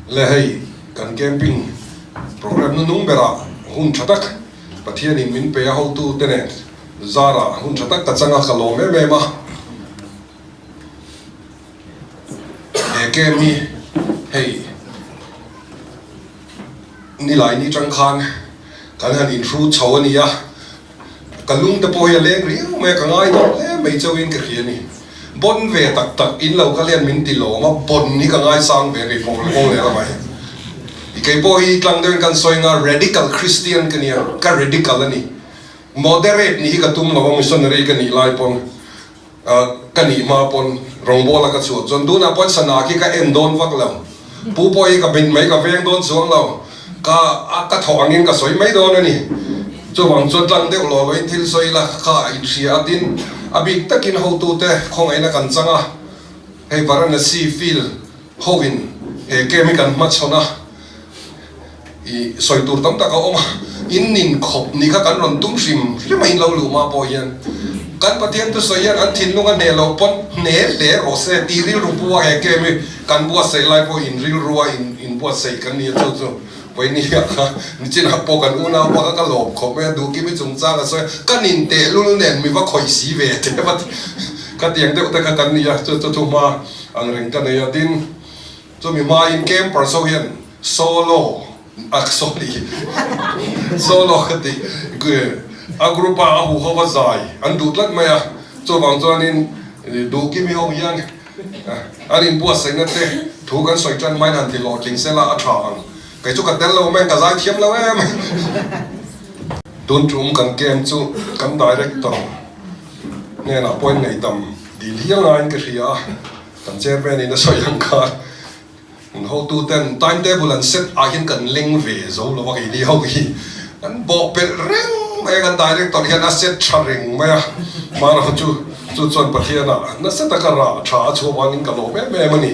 Le hei kan camping programme nunung berah hun tha tak Pathianin min pe a hotute nen zarah hun tha tak ka chang a, ka lawm em em a. He camp hi hei nilai ni tang khan kan han inhru chho a ni a, ka lung te pawh hi a leng riau mai a, ka ngai dawn hle mai chauhin ka hria a ni. Bon ve tak tak in lo kal hian min ti lawm a, bon hi ka ngaisang ve kei pawh kawng leh lamah hian. Kei pawh hi tlang deuhin kan sawi anga radical Christian ka nia, ka radical a ni. Moderate nih hi ka tum lo a, missionary ka nih lai pawn. Ka nih hma pawn rawngbawla ka chhuah chuan tunah pawn sana khi ka en dawn vak lo. Pu pawh hi ka bit mai ka veng dawn chuang lo. Ka a ka thawh angin ka sawi mai dawn a ni. Chuvang chuan tlang deuh lawh loin thil sawi ila kha a inhria a tin a bik takin hotute khawngaihna kan chang a. Hei Varanasi field hoin he camp hi kan hmachhawn a. I sawi tur tam tak a awm a, in nin khawp ni kha kan rawn tum hrim hrim a in lo luh hma pawh hian kan Pathian thusawi hian an thinlung a hneh loh pawn hne hle rawh se tih rilru pu a he kem hi kan buatsaih lai pawh in rilru a in in buatsaih kan ni a chu chu Vawinia kha nichinah pawh kan unau pa kha ka lawm khawp mai a duhkimi chungchang a sawi a ka nin tehlul nen mi va khawih si ve te va ti ka tiang deuh te kha kan ni a chu chu thu hma ang reng ka nei a tin Chumi hmain camper so hian solo a sorry solo ka ti a group a a huho va zai an duh tlat mai a, chuvang chuanin duhkimi ho hian an inbuatsaihna te thu kan sawi tan hmain han ti hlawhtling sela a tha ang, kei chu ka tel lo mai ka zai thiam lo em. Tun tum kan camp chu kan director hnenah pawhin ngaihdam dil hial ngaiin ka hria a. Kan chairman in a sawi ang khan an hotu ten time table an set ah hian kan leng ve zo lo a keini ho hi kan bawh pelh reng mai a kan director hian a set tha reng mai a hmana chu chu chuan Pathian ah nasa taka rah tha a chhuah vangin ka lawm em em a ni.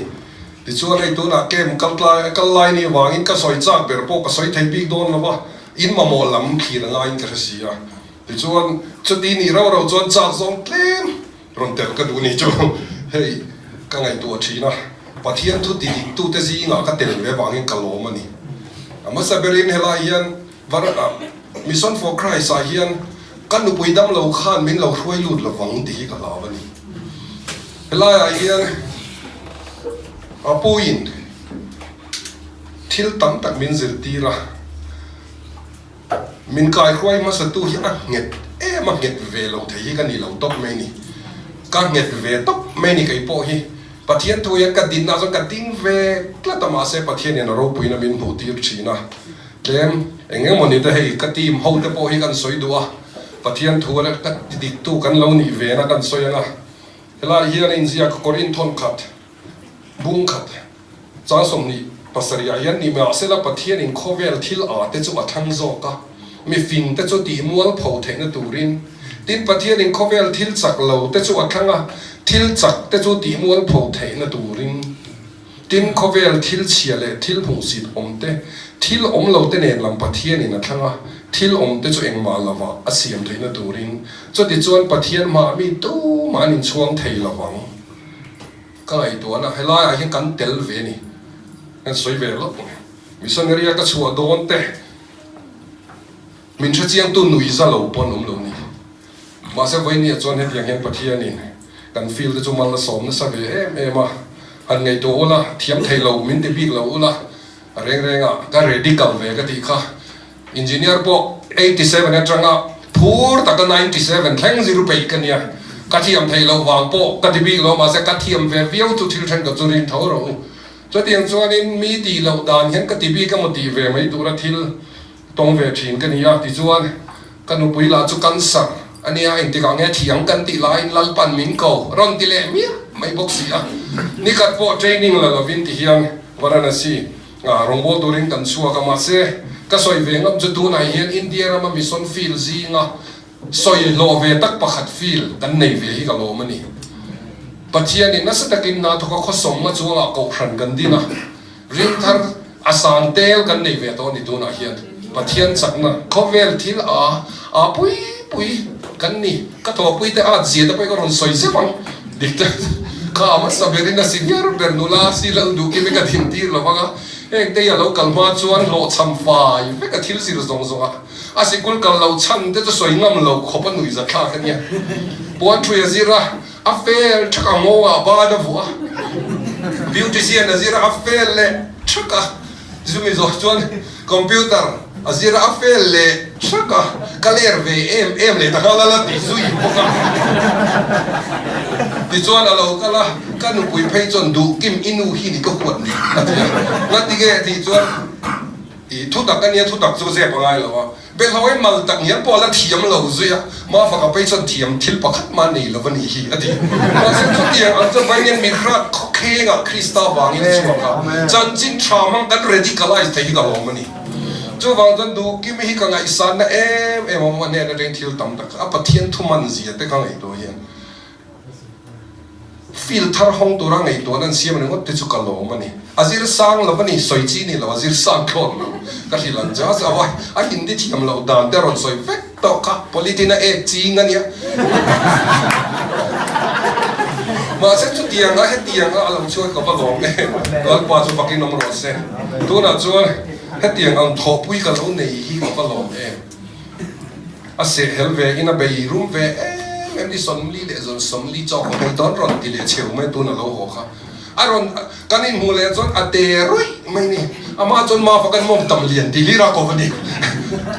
Tichuan hei tunah camp kal tlai kal lai ni vangin ka sawi chak ber pawh ka sawi thei bik dawn lo va in mamawh lam thlir a ngaiin ka hre si a tichuan chuti nih rauh rauh chuan chak zawng tlem Rawn tel ka duh ni chu hei ka ngaihtuah thin a, Pathian thu ti dik tute zingah ka tel ve vangin ka lawm a ni. A hmasa berin helai hian Mission for Christ ah hian ka nupui dam lo khan min lo hruai lut lovang tih hi ka hlau a ni. Helai ah hian a puiin thil tam tak min zirtir a. Min kaihruai hmasatu hi a nghet em a, nghet ve lo thei hi ka ni lo tawp mai ni. Ka nghet ve tawp mai ni kei pawh hi. Pathian thu hian ka dinna chuan ka ding ve tlat a, mahse Pathianin a ropuina min hmuh tir thin a. Tlem eng eng mawni te hei ka team ho te pawh hi kan sawi duh a, Pathian thu a ka ti diktu kan lo nih ve na kan sawi ang a. Helai hian a inziak kawr inthawn khat, bung khat. Chang 27 ah hian nimahsela Pathianin khawvel thil a te chu a thlang zawk a, mi fing te chu tih mualpho theihna turin. Tin, Pathianin khawvel thil chak lo te chu a thlang a, thil chak te chu tih mualpho theihna turin. Tin, khawvel thil chhia leh thil hmuhsit awm te, thil awm lo te nen lam Pathianin a thlang a, thil awm te chu engmah lovah a siam theihna turin. Chutichuan Pathian hmaah mi tumah an inchhuang thei lovang. Ka ngaihtuahna helaiah hian kan tel ve a ni. Kan sawi ve lawk mai. Missionary a ka chhuah dawn te min hrechiangtu nui za lo pawh an awm lo ni. Mahse vawinia chuan hetiang hian Pathianin kan field te chu mal a sawm nasa ve em em a. Han ngaihtuah ula, thiam thei lo min ti bik lo ula, a reng rengah ka radical ve ka tih kha. Engineer pawh 87 atanga phur taka 97 thleng zir peih ka nia. Ka thiam theih loh vang pawh ka ti bik lo mahse ka thiam ve viau chu thil thenkhat chu rin tho rawh u. Chutiang chuanin mi tih loh dan hian ka ti bik emaw tih ve mai tura thil tawng ve thin ka ni a. Tichuan ka nupui lah chu cancer a nia, engtikah nge thiam kan tih laiin Lalpan min ko rawn ti leh miah mai bawk si a. Nikhat pawh training la lovin ti hian Varanasi A rawngbâwl turin kan chhuak a, mahse, ka sawi ve ngam chu tunah hian India rama mission field zinga sawi hlawh ve tak pakhat field kan nei ve hi ka lawm a ni. Pathianin nasa takin hna thawka khawsawmna chuangah kohhran kan din a, ringthar a sang tel kan nei ve tawh a ni tunah hian. Pathian chakna khawvel thil a a pui pui kan ni. Ka thawhpui te at zia te pawh hi ka rawn sawi zep ang. Dik tak kha a hmasa berin a senior ber nula si lal duh kim hi ka din tir lo vang a. Heng te hi a lo kal hma chuan hlawhchham fai vek a thil zir zawng zawng a, a sikul kal lo chhan te chu sawi ngam lo khawp a nuihza thlak a nia. Puan thui a zir a, a fel thak a nghawngah ban a vuah a, beautician a zir a, a fel leh thak a. Chumi zawh chuan computer a zir a fel leh hrak a, ka ler ve em em leh ta nghal a la ti zui bawk a. Tichuan a lo kal a, ka nupui phei chuan duh kim i nu hi ni ka huat ni a ti a. Ngatinge tih chuan i thutak a nia, thutak chu zep a ngai lo a. Belhawi mal tak ngial pawh a la thiam lo zui a, Mafaka phei chuan thiam thil pakhat mah nei lo a nih hi a ti. Mahse chutiang ang chuan Vainian Mihrat khawkhengah Krista vangin a chhuak a, chanchin tha hmang kan radicalize thei hi ka lawm a ni. Chuvang chuan Duhkimi hi ka ngaihsanna em em a awm a, hnen atangin thil tam tak a Pathian thuman zia te ka ngaihtuah hian Field thar hawng tura ngaihtuahna an siam ringawt te chu ka lawm a ni. A zir sang lo a ni, sawi chi ni lo, a zir sang thlawt lo. Ka hrilh ang che a, a a Hindi thiam loh dan te a rawn sawi vek tawh kha, Politin a ek ching a nia. Mahse chutiang a hetiang a a lo chhuak ka va lawm em, Lalpa chu fakin awm rawh se. Tunah chuan hetiang ang thawhpui ka lo nei hi ka va lawm em. A sehhel ve in a bei rum ve em em ni 40 leh zawn 40 chawk a hmei dawn rawn ti leh cheu mai tun a lo haw kha. A rawn kan inhmuh leh chuan a te ruih mai ni. Amah chuan Mafa kan mawm tam lian ti hlir a ko a ni.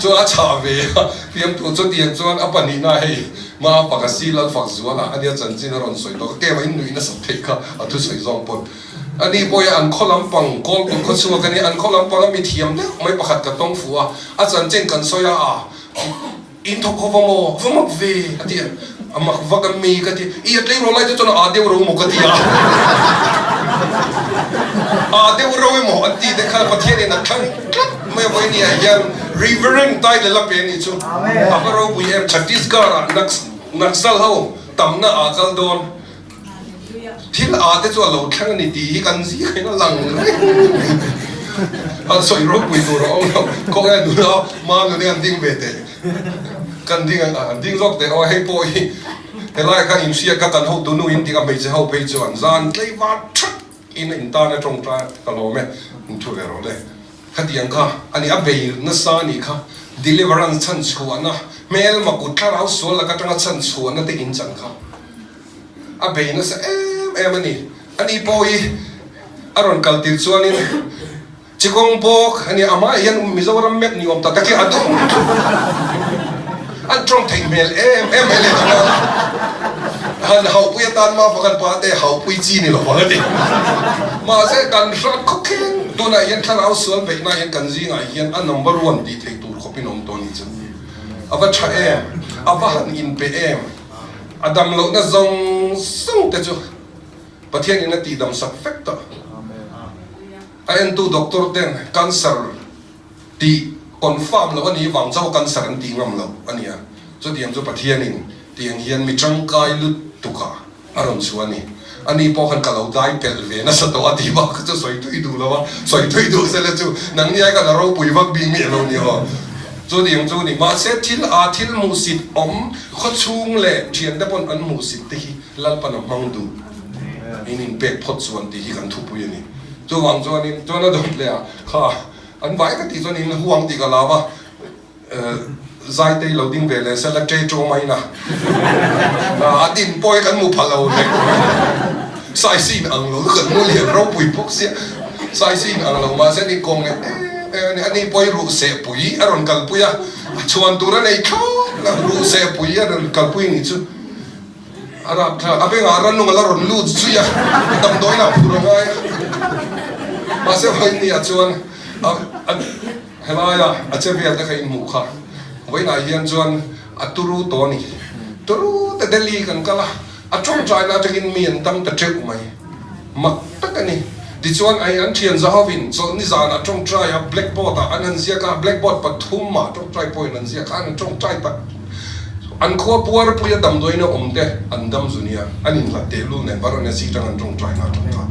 Chuan a chhah ve a, fiamtu chutiang chuan a pahnihna hei Mafa ka si Lalfak Zuala a nia chanchin a rawn sawi tawh ka kema in nuih nasat theih kha a thusawi zawng pawn. A ni pawh hi an khaw lampang Kawlkulh khaw chhuak a ni. An khaw lampanga mi thiam deuh mai pakhat ka tawng fuh a, a chanchin kan sawi a, a in thawk ho va maw, va mak ve a ti a, a mak vak a mi ka ti, i a tleirawl lai te chuan a aa deuh ro maw ka ti a, a aa deuh ro emaw an tih te kha Pathianin a thlang tlat mai a, vawinia hian Reverend title a pe a nih chu, a va ropui em, Chhattisgarh ah Naxal ho tamna aa kal dawn. Thil a te chu a lo thleng a ni tih hi kan zing in a lang reng mai. A sawi ropui tur a awm lo. Khawnge nuna ma nune an ding ve teh. Kan ding ang an ding zawk teh aw hei pawh hi helai khan inhriat kha kan hotu nu in tik a hmeichhe ho phei chuan zan tleivar that in a intan a tawngtai ka lawm e in thu ve rawh le. Khatiang kha a ni, a bei nasa a nih kha. Deliverance chhan chhuahna, hmelma kut thlarau sual lak atanga chhan chhuahna te in chan kha a bei nasa em em a ni. Ani pawh hi a rawn kal tir chuanin Chikawng bawk a ni, amah hian Mizoram map ni awm tak tak hi a dum thlup a, an tawng theih hmel em em mai leh thung a. Han hauhpui atan mah fak an pa te hauhpui chi ni lo vang a ti. Mahse kan hrat khawp thleng tunah hian thlarau sual beihna hian kan zingah hian a number one tih theih tur khawpin awm tawh a nih chu. A va tha em, a va han inpe em, a dam lohna zawng zawng te chu Pathianin a tihdam sak vek tawh. A entu doctor ten cancer tih confirm loh a nih vang chauh a cancer an tih ngam loh a nia. Chutiang chu Pathianin tiang hian mi tangkai lutuk ah a rawn chhuah a ni. Ani pawh khan ka lo dai pelh ve nasa tawh a tih bak kha chu sawi thui duh lo a, sawi thui duh sela chu nangni ai khan a ropui vak bik miah lo ni aw. Chutiang chu a ni. Mahse thil a thil hmuhsit awm khawchhung leh thiante pawn an hmuhsit te hi Lalpan a hmang duh in inpek phawt chuan tih hi kan thupui a ni. Chuvang chuanin chuan a dawt leh a, kha an vai ka tih chuan in huang tih ka lam a, Zaitei lo ding ve leh sela ṭe ṭawm a ina a din pawh hi kan hmu pha lo leh Saisi in ang lo chu kan hmu lian ropui bawk sia, Saisi in ang lo mahse ni kawng leh em em a ni, ani pawh hi ruh sehpui a rawn kalpui a, chhuan tur a nei thlawt lo, ruh sehpui a rawn kalpui nih chu. A rap thlak, a bengah rannung a la rawn lut zui a, damdawiin ah phur a ngai a. Mahse vawiinniah chuan a helaia a che vel te kha inhmuh kha. Vawiinah hian chuan a turu tawh a ni. Turu te Delhi kan kal a, a tawngtaina atangin mi an dam ta teuh mai. Mak tak a ni. Tichuan ai an thian zahovin chawlhni zanah tawngtai a blackboard ah an han ziak a, blackboard pathumah tawngtai pawhin an ziak a, an tawngtai tak. An khua puarpuia damdawiin a awm te an dam zu nia, an inhlat tehlul nen Varanasi tang an tawngtai na tawng kha.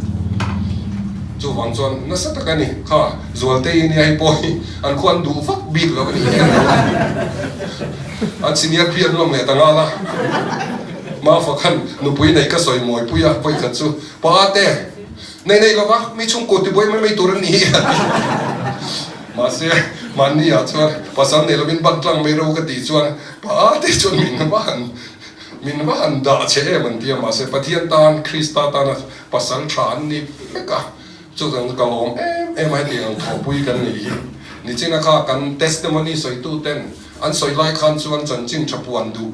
Chuvang chuan nasa tak a ni. Kha Zualtei nia hei pawh hi an khua an duh vak bik lo a ni hian an senior pi an lawm leh ta nghal a. Mafa khan nupui nei ka sawi mawipui a, vawikhat chu, Pate! Nei nei lova, mi chhungkaw tibuai mai mai tur an ni hi a ti. Mahse, mahni ah chuan pasal nei lovin ban tlang mai ro ka tih chuan pa te chuan min va han min va han dah che em an ti a, mahse Pathian tan Krista tana pasal tha an ni vek a, chu chuan ka lawm em em a hetiang ang thawhpui kan nih hi. Nichina kha kan testimony sawitu ten an sawi lai khan chuan chanchin tha puan duh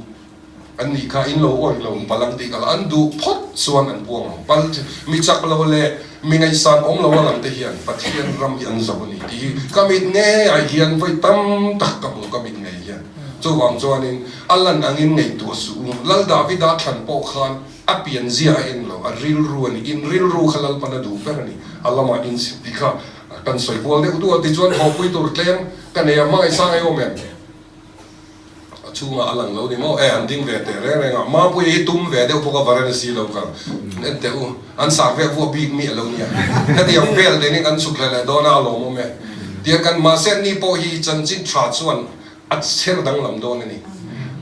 An nih kha in lo awih lo palh ang tih ka la, an duh phawt chuan an puang ang. Pal mi chak lo leh mi ngaihsan awm lo a lang te hian Pathian ram hi an zo a ni tih hi ka mit ngeiah hian vawi tam tak ka hmu ka mit ngei hian. Chuvang chuanin a lan angin ngaihtuah suh u. Lal Davida thlan pawh khan a pianzia a en lo, a rilru a ni. In rilru kha Lalpan a duh ber a ni. A lamah in tih kha kan sawi kual deuh duh a, tichuan thawhpui tur tlem ka nei a, hmangaihsang ei awm em? A chhungah a lang lo ni maw? E, an ding ve teh reng reng a. Mapuia hi tum ve deuh bawk a, Varanasi lo kal. En teh u, an sak vek vuah bik mi a lo nia. Hetiang vel te nih kan chhuk hle leh dawn a, a lawmawm e. Tiang kan mahse ni pawh hi chanchin tha chuan a chher danglam dawn a ni.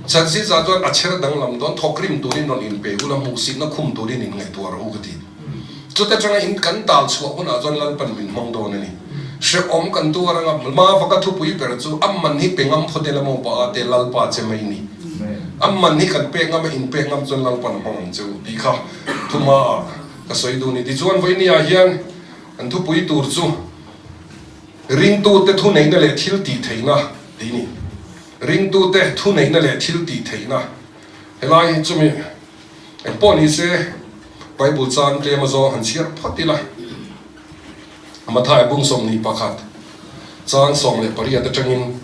Chanchin za chuan a chher danglam dawn, thawkrim turin rawn inpe ula, hmuhsitna khum turin inngaihtuah rawh u ka ti. Chuta changa in kan tal chhuah hunah chuan Lalpan min hmang dawn a ni. Hrehawm kan tuar anga hma vaka thupui ber chu a man hi pe ngam phawt ila maw pa te Lalpa che mai ni. A man hi kan pek ngam a in pek ngam chuan Lalpan a hmang ang che u tih kha thuma ah ka sawi duh ni. Tichuan vawinia hian kan thupui tur chu ringtute thuneihna leh thil tih theihna tih ni. Ringtute thuneihna leh thil tih theihna helai hi chumi Eng pawh ni se, Bible chang tlem a zawng han chhiar phawt ila. Matthai bung 21, chang 18 atangin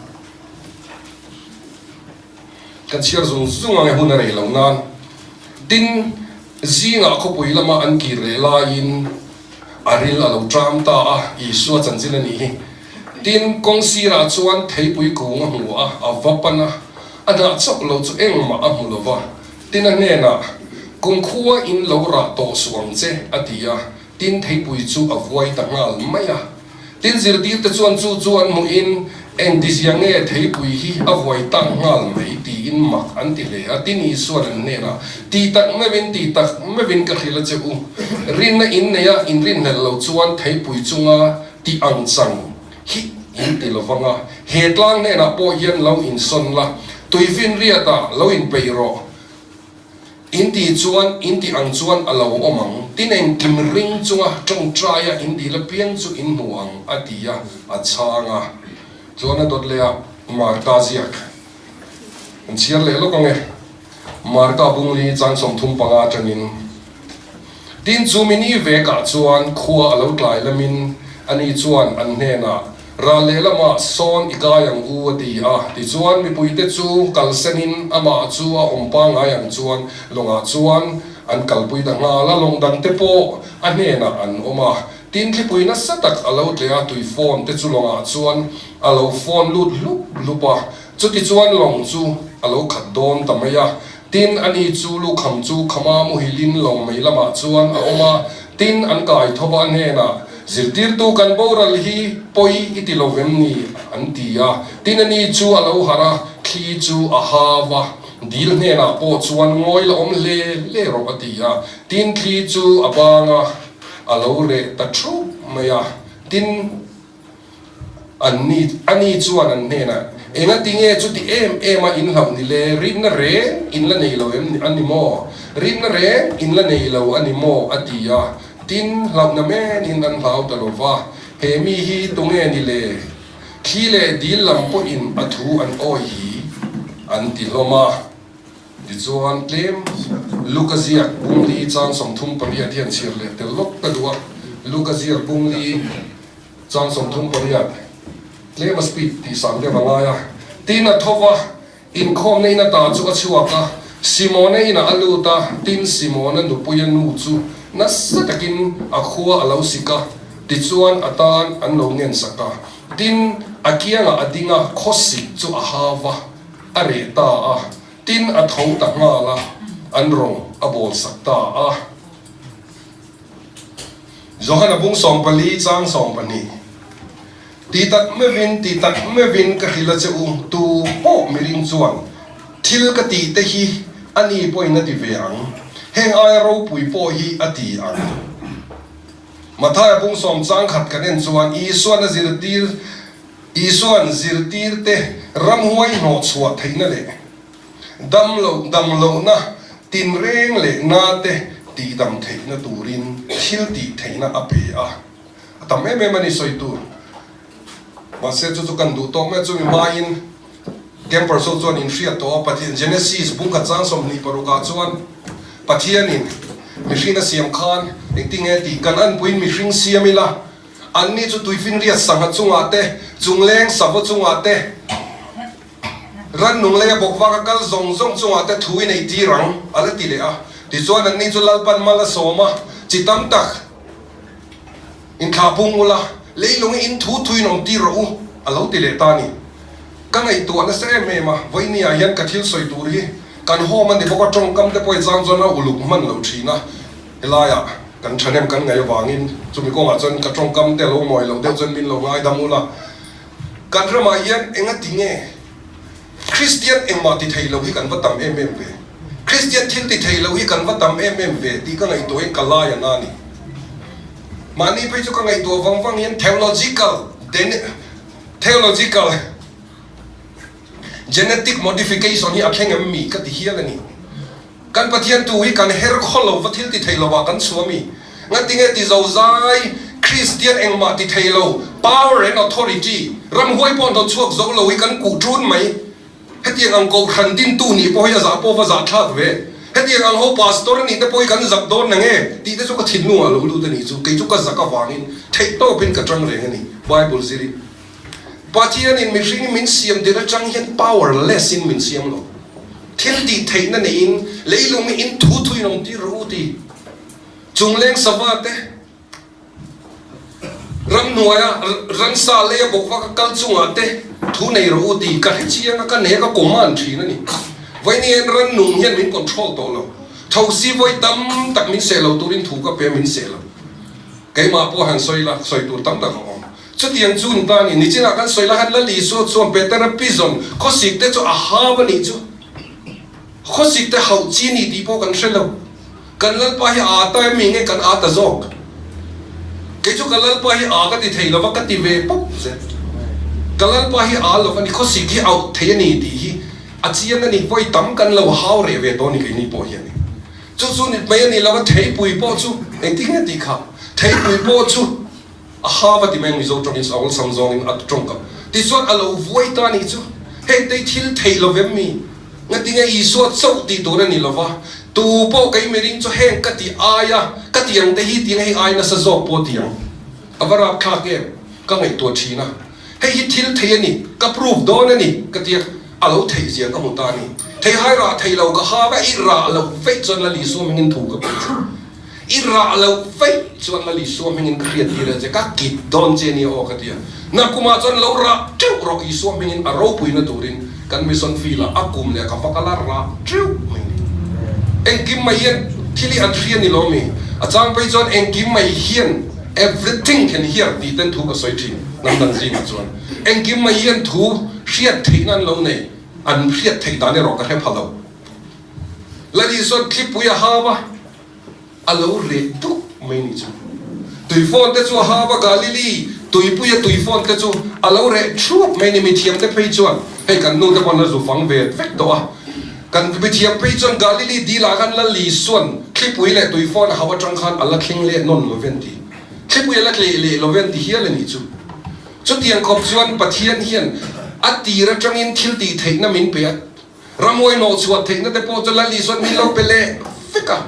kan chhiar zung zung ang e hun a rei lo nan. Tin, zingah khawpui lama an kir leh laiin a ril a lo ṭam ta a, Isua chanchin a nih hi. Tin, kawng sirah chuan theipui kung a hmu a, a va pan a, a hnah chauh lo chu engmah a hmu lo va. Tin a hnenah, Kumkhua in lo rah tawh suh ang che, a ti a. Tin theipui chu a vuai ta nghal mai a. Tin zirtirte chuan chu chu an hmuhin, Engtizia nge theipui hi a vuai tak nghal mai? tiin mak an ti hle a. Tin Isuan an hnenah, Ti tak meuhin, ti tak meuhin ka hrilh a che u. Rinna in nei a, in rinhlelh lo chuan theipui chunga ti ang chang hi in ti lo vang a, he tlang hnenah pawh hian lo insawn la, tuifinriatah lo inpeih rawh, in tih chuan in tih ang chuan a lo awm ang, tin engkim ring chunga tawngtaia in dil apiang chu in hmu ang, a ti a, a chhang a. Chuan a dawt leh a, Marka ziak an chhiar leh lawk ang e. Marka bungli chang 35 atangin, Tin chu mini vekah chuan khua a lo tlai lamin ani chuan an hnenah, Ral lehlamah sawn i kai ang u a ti a. Tichuan mipuite chu kalsenin amah chu a awm pangngai ang chuan lawngah chuan an kalpui ta nghal a, lawng dangte pawh a hnenah an awm a. Tin thlipui nasa tak a lo tleh a, tui phone te chu lawngah chuan a lo phone lut hlup hlup a. Chutichuan lawng chu a lo khat dawn ta mai a, tin ani chu lukham chu khama muhilin lawng mei lamah chuan a awm a, tin an kai tho va a hnenah, Zirtirtu kan boral hi pawi i ti lo vem ni? an ti a. Tin ani chu a lo harh a, thli chu a hau a, dil hnenah pawh chuan ngawi la awm hle hle rawh a ti a. Tin thli chu a bang a, a lo reh ta thup mai a, tin, An ni, a ni chuan an hnenah, Engati nge chuti em em a in hlauh ni le? Rinna reng in la nei lo em a ni maw? Rinna reng in la nei lo a ni maw? a ti a. Tin, hlauhna menin an hlau ta lo va, He mi hi tunge ni le? Thli leh dil lam pawhin a thu an awi hi an ti hlawm a. Tichuan, tlem Luka ziak bungli chang 38 hian chhiar leh tel lawk ka duh a. Luka ziak bungli. Chang 38, tlem a speed tih sang deuh a ngai a. Tin a tho va, inkhawmna in ata chu a chhuak a, Simona inah a lut a, tin Simona nupuia nu chu nasa takin a khua a lo sik a, tichuan a tan an lo ngensak a. Tin, a kiangah a ding a, khawsik chu a hau va, a reh ta a, tin a tho ta nghal a, an rawng a bawlsak ta a. Johana bung 14 chang 12, Ti tak meuhin, ti tak meuhin ka hrilh a che u, tu pawh miring chuan thil ka tih te hi a ni pawhin a ti ve ang, heng aia ropui pawh hi a ti ang. Mathaia pungsawm changkhat kan en chuan Isuan a zirtir Isuan zirtirte ramhuai hnawhchhuah theihna leh damloh damlohna tinreng leh nate tihdam theihna turin thil tih theihna a pe a. A tam em em a ni sawi tur. Mahse chu chu kan duh tawk mai a, chumi hmain Campers ho chuan inhriat tawh a, Pathian Genesis bungkhat chang 26 ah chuan Pathianin mihring a siam khan engtinge tih kan anpuiin mihring siam ila, anni chu tuifinriat sangha chungah te, chungleng savaw chungah te, rannung leia bawk vaka kal zawng zawng chungah te thu i nei tir ang, a la ti leh a. Tichuan anni chu Lalpan mal a sawm a, chi tam tak, Inthlah pung ula, leilung i in thu thuin awm tir rawh u, a lo ti leh ta a ni. Ka ngaihtuah nasa em em a, vawinia hian ka thil sawi tur hi kan home a ni bawk a, tawngkam te pawh i chang chuan a uluk hman lo thin a, helaiah kan thahnem kan ngaih avangin chumi kawngah chuan ka tawngkam te a lo mawi loh deuh chuan min lo ngaidam ula, kan ramah hian engati nge? Kristian engmah ti thei lo hi kan va tam em em ve. Kristian thil ti thei lo hi kan va tam em em ve tih ka ngaihtuahin ka lai a na ni. Mahni phei chu ka ngaihtuah vang vang hian theological theological genetic modification hi a thleng em mi ka ti hial a ni. Kan Pathian tu hi kan her khaw lo va thil ti thei lo ah kan chhuah mi? Ngatinge ti zo zai Kristian engmah ti thei lo, power and authority, ramhuai pawh hnawt chhuak zo lo hi kan kuh ṭun mai. Hetiang ang kohhran dintu nih pawh hi a zah pawh va zah thlak ve. Hetiang ang ho pastor nih te pawh hi kan zak dawn na nge? Tih te chu ka thinlung ah lo lut a nih chu. Kei chu ka zak avangin theihtawpin ka ṭang reng a ni, Bible zirin. Pathianin mihring min siam dir atang hian powerless in min siam lo. Thil tih theihna neiin leilung hi in thu thuin awm tir rawh u ti. Chungleng sava te ramhnuaia ransa leia bawk vaka kal chungah te thu nei rawh u ti ka hre chiang a, ka nei a, ka command thin a ni. Vawiin hian rannung hian min control tawh lo. Thosi vawi tam tak min seh lo turin thu ka pe a, min seh lo. Keimah pawh han sawi la, sawi tur tam tak a awm. Chutiang chu ni ta a ni. Nichinah kan sawi la khan Lal Isua chuan Petera pizawn khawsik te chu a hau a nih chu. Khawsik te hauh chi a ni tih pawh kan hre lo. Kan Lalpa hi a â ta em mi nge kan â ta zawk? Kei chu ka Lalpa hi â ka ti thei lo va, ka ti ve pawp zet. Ka Lalpa hi â lo va ni, khawsik hi auh thei a ni tih hi a chiang a ni. Vawi tam kan lo hau reh ve dawn ni keini pawh hian. Chu chu ni mai a ni lo va, theipui pawh chu engtin nge tih kha? Theipui pawh chu. A ha va ti mai ang Mizo tawngin a awlsam zawngin a tawng ka tichuan a lo vuai ta nih chu. Heng te hi thil theih lo vem mi? Ngatinge Isua chauh tih tur a ni lo va, tu pawh kei miring chu heng ka ti aia ka ti ang te hi tiin hei ai nasa zawk pawh ti ang. A va rapthlak em? Ka ngaihtuah thin a. Hei hi thil theih a ni, ka proof dawn a ni ka ti a, a lo theih zia ka hmu ta a ni. Theihai rah thei lo ka ha va, i rah loh feih chuan Lal Isua mingin thu ka pe che. I rah loh feih chuan Lal Isua hmingin ka hriat tir a che, ka kit dawn che nia aw ka ti a. Nakumah chuan lo rah teuh rawh Isua hmingin a ropuina turin kan mission field ah a kum leh ka va kal a rah teuh mai ni. Engkim mai hian thil hi an hria ni lo mi? A chang phei chuan engkim mai hian everything can hear tih ten thu ka sawi thin hnam dang zingah chuan engkim mai hian thu hriat theihna an lo nei, an hriat theih dan erawh ka hre pha lo. Lal Isua thlipui a hau a. A lo reh duk mai ni chu. Tuifawn te chu a hau a, Galili tuipuia tuifawn te chu a lo reh thuap mai ni. Mithiam te phei chuan, hei kan nu te pawh an la zu fang ve vek tawh a, kan mithiam phei chuan Galili dilah khan Lal Isuan thlipui leh tuifawn a hau atang khan a la thleng leh nawn lo ven ti. Thlipui a la tleh leh lo ven ti hial a nih chu. Chutiang khawp chuan Pathian hian a tir atangin thil tih theihna min pe a. Ramhuai hnawhchhuah theihna te pawh chu Lal Isuan min lo pe leh vek a.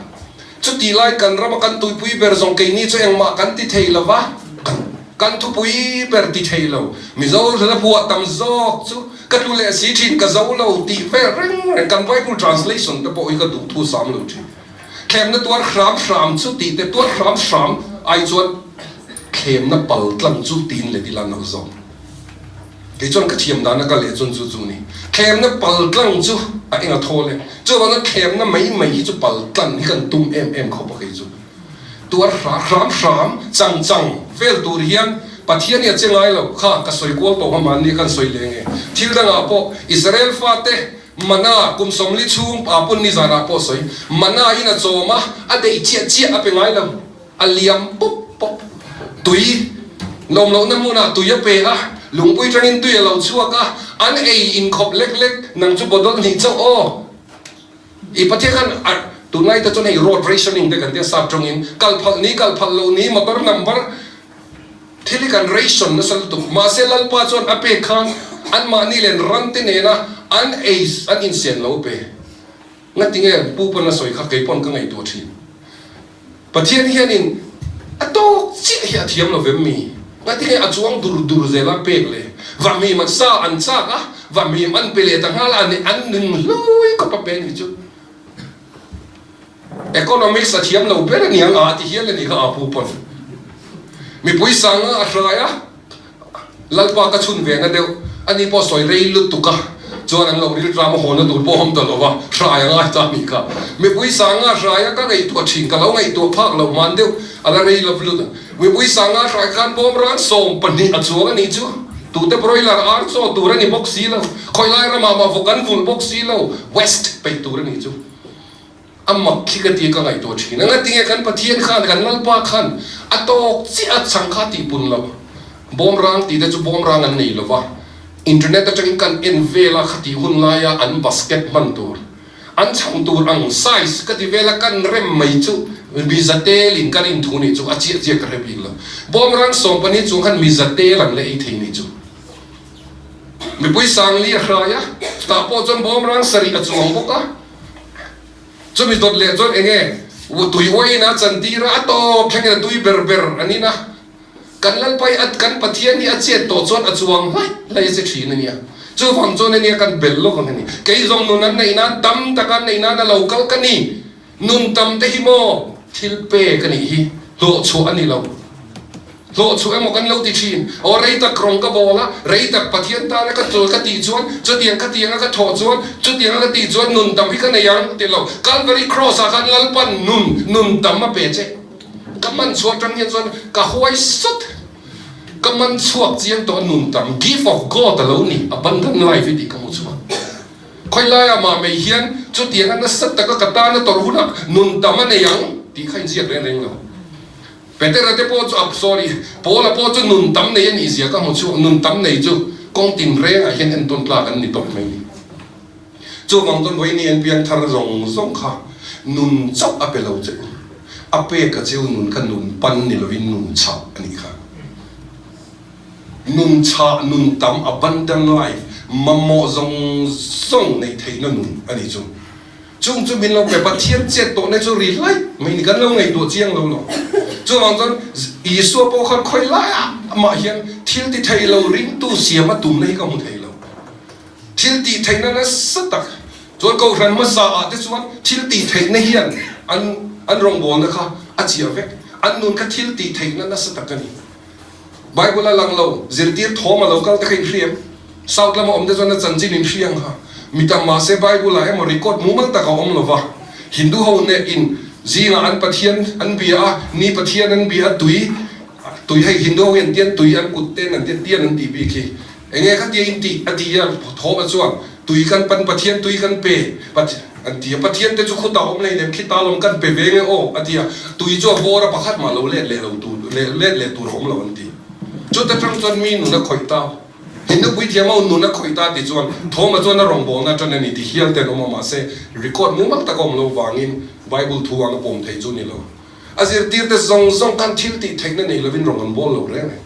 Chutih lai kan rama kan tuipui ber zawng keini chu engmah kan ti thei lo va, kan thupui ber ti thei lo. Mizo hla phuah tam zawk chu ka tlu leh si thin, ka zo lo tih vel reng reng kan Bible translation te pawh hi ka duh thu sam lo thin. Thlemna tuar hram hram chu tih te tuar hram hram ai chuan thlemna pal tlang chu tiin let ila nalh zawk. Kei chuan ka thiam dana ka leh chuan chu chu ni. Thlemna pal tlang chu a eng a thawl e. Chuvanga thlemna mai mai hi chu pal tlang hi kan tum em em khawp a kei chu. Tuar hram hram chang chang vel tur hian Pathian hi a che ngai lo. Kha ka sawi kual tawh kha mahni khan sawi leh nge. Thil dangah pawh Israel fate mana kum 40 chhung pa pawn nizanah pawh sawi mana in a chawm a, a deih chiah chiah a pe ngai lo. A liam pawp pawp. Tui nawm lohna hmunah tui a pe a, lungpui tangin tui a lo chhuak a, an ei inkhawp lek lek, nang chu bottle hnih chauh aw. I Pathian khan a tunlai te chuan hei road rationing te kan tia sap tawngin kal phalh ni kal phalh loh ni motor number thil hi kan ration nasa lutuk mahse Lalpa chuan a pek khan anmahni len ram te nena an ei an insian lo pe. Ngatinge pu pawn a sawi kha kei pawn ka ngaihtuah thin. Pathian hianin a tawk chiah hi a thiam lo vem mi? Ngatinge a chuang dur dur zel a pek le? Vahmim an sa an chak a, vahmim an pe leh ta nghal a, an ning hlui khawp a pe ni chu. Economics a thiam lo ber aniang a ti hial a ni kha a pu pawn. Mipui sanga a hrai a. Lalpa ka chhun ve na deuh, ani pawh sawi rei lutuk a, chuan an lo riltlam a hawna tur pawh awm ta lo va, hrai a ngai ta anih kha. Mipui sanga hrai a ka ngaihtuah thin, ka lo ngaihtuah phak loh hman deuh, a la rei lo lut. Mipui sanga hrai khan bawm ran 12 a chuang anih chu, tute broiler ar chaw tur a ni bawk si lo, khawilai ramah mah vawk an vulh bawk si lo, west peih tur anih chu. A mak khi ka ti ka ngaihtuah thin a, ngatinge kan Pathian khan, kan Lalpa khan a tawk chiah a chhang kha tih pun lo. Bawmrang tih te chu bawmrang an nei lo va, internet atangin kan en vel a khatih hun laia an basket hman tur, an chhang tur ang size ka ti vel a kan rem mai chu miza telin ka rin thu nih chu a chiah chiah ka hre bik lo. Bawmrang 12 chung khan miza tel an la ei thei nih chu. Mipui sangli a hrai a, tah pawh chuan bawmrang sarih a chuang bawk a. Chumi dawt leh chuan eng nge tui uaiin a chantir a, a tawp thlengin a tui ber ber an in a. Kan Lalpai a kan Pathian hi a chet tawh chuan a chuang hlaih hlaih a che thin a nia. Chuvang chuan ania kan bel lawk ang a ni. Kei zawng nun an neih nan tam taka an neih nan a lo kal ka ni. Nun tam te hi maw thil pek a nih hi, hlawhchhuah a ni lo. Hlawhchhuah emaw kan lo ti thin. Aw rei tak rawng ka bawl a, rei tak Pathian tana ka chawl ka tih chuan, chutiang ka tianga ka thawh chuan, chutianga ka tih chuan nun tam hi ka nei ang ti lo. Calvary Cross ah khan Lalpan nun, nun tam a pe che. Ka man chhuah atang hian chuan ka huai sawt. Ka man chhuak chiang tawh a nun tam, gift of God a lo ni, abundant life i tih ka hmu chhuak. Khawilaiah mah mai hian chutianga nasa taka ka tana tawrh hunah nun tam a nei ang tih kha inziak reng reng lo. Petera te pawh chu a, sorry, Paula pawh chu nun tam nei a nih zia ka hmu chu, nun tam nei chu kawng tinrengah hian entawn tlak an ni tawp mai ni. Chuvang chuan vawiini an piang thar zawng zawng kha nun chauh a pe lo che u, a pek a cheu nun kha nun pan ni lovin nun chhah a nih kha. Nun chhah, nun tam, abundant life, mamawh zawng zawng neih theihna nun a nih chu. Chung chu min lo pe, Pathian chet tawhna chu ri hlaih mai ni, kan lo ngaihtuah chiang lo lo. Chuvang chuan Isua pawh khan khawi laiah amah hian thil ti thei lo ringtu siam a tumna hi ka hmu thei lo. Thil tih theihna nasa tak chuan Kohhran hmasa ah te chuan thil tih theihna hian an an rawngbawlna kha a chiah vek. An nun kha thil tih theihna nasa tak a ni. Bible a lang lo, zirtir thawm a lo kal te kha in hria em? South lama awm te chuan a chanchin in hria ang kha. Mi tam mahse Bible ah emaw record mumal tak a awm lo va. Hindu ho neh in zingah an Pathian an bia a, ni Pathian an bia a, tui, tui hei Hindu ho hi an tian tui an kut ten an tia tian an tih bik hi. Enge kha tia in tih a ti a, thawm a chuan tui kan pan Pathian tui kan pe, an ti a, Pathian te chu khutah awm hleinem khi ta lawm kan pe ve nge aw a ti a, tui chu a vawr a pakhat mah lo let leh lo tur let leh tur a awm lo an ti. Chuta tang chuan mi nun a khawih ta, Hindu puithiam ho nun a khawih ta ti chuan thawm a chuan a rawngbawlna tan a ni ti hial ten awm a mahse record mumal tak a awm lo vangin Bible thu ang a pawm thei chu ni lo. A zirtirte zawng zawng khan thil tih theihna nei lovin rawn kan bawl lo reng e.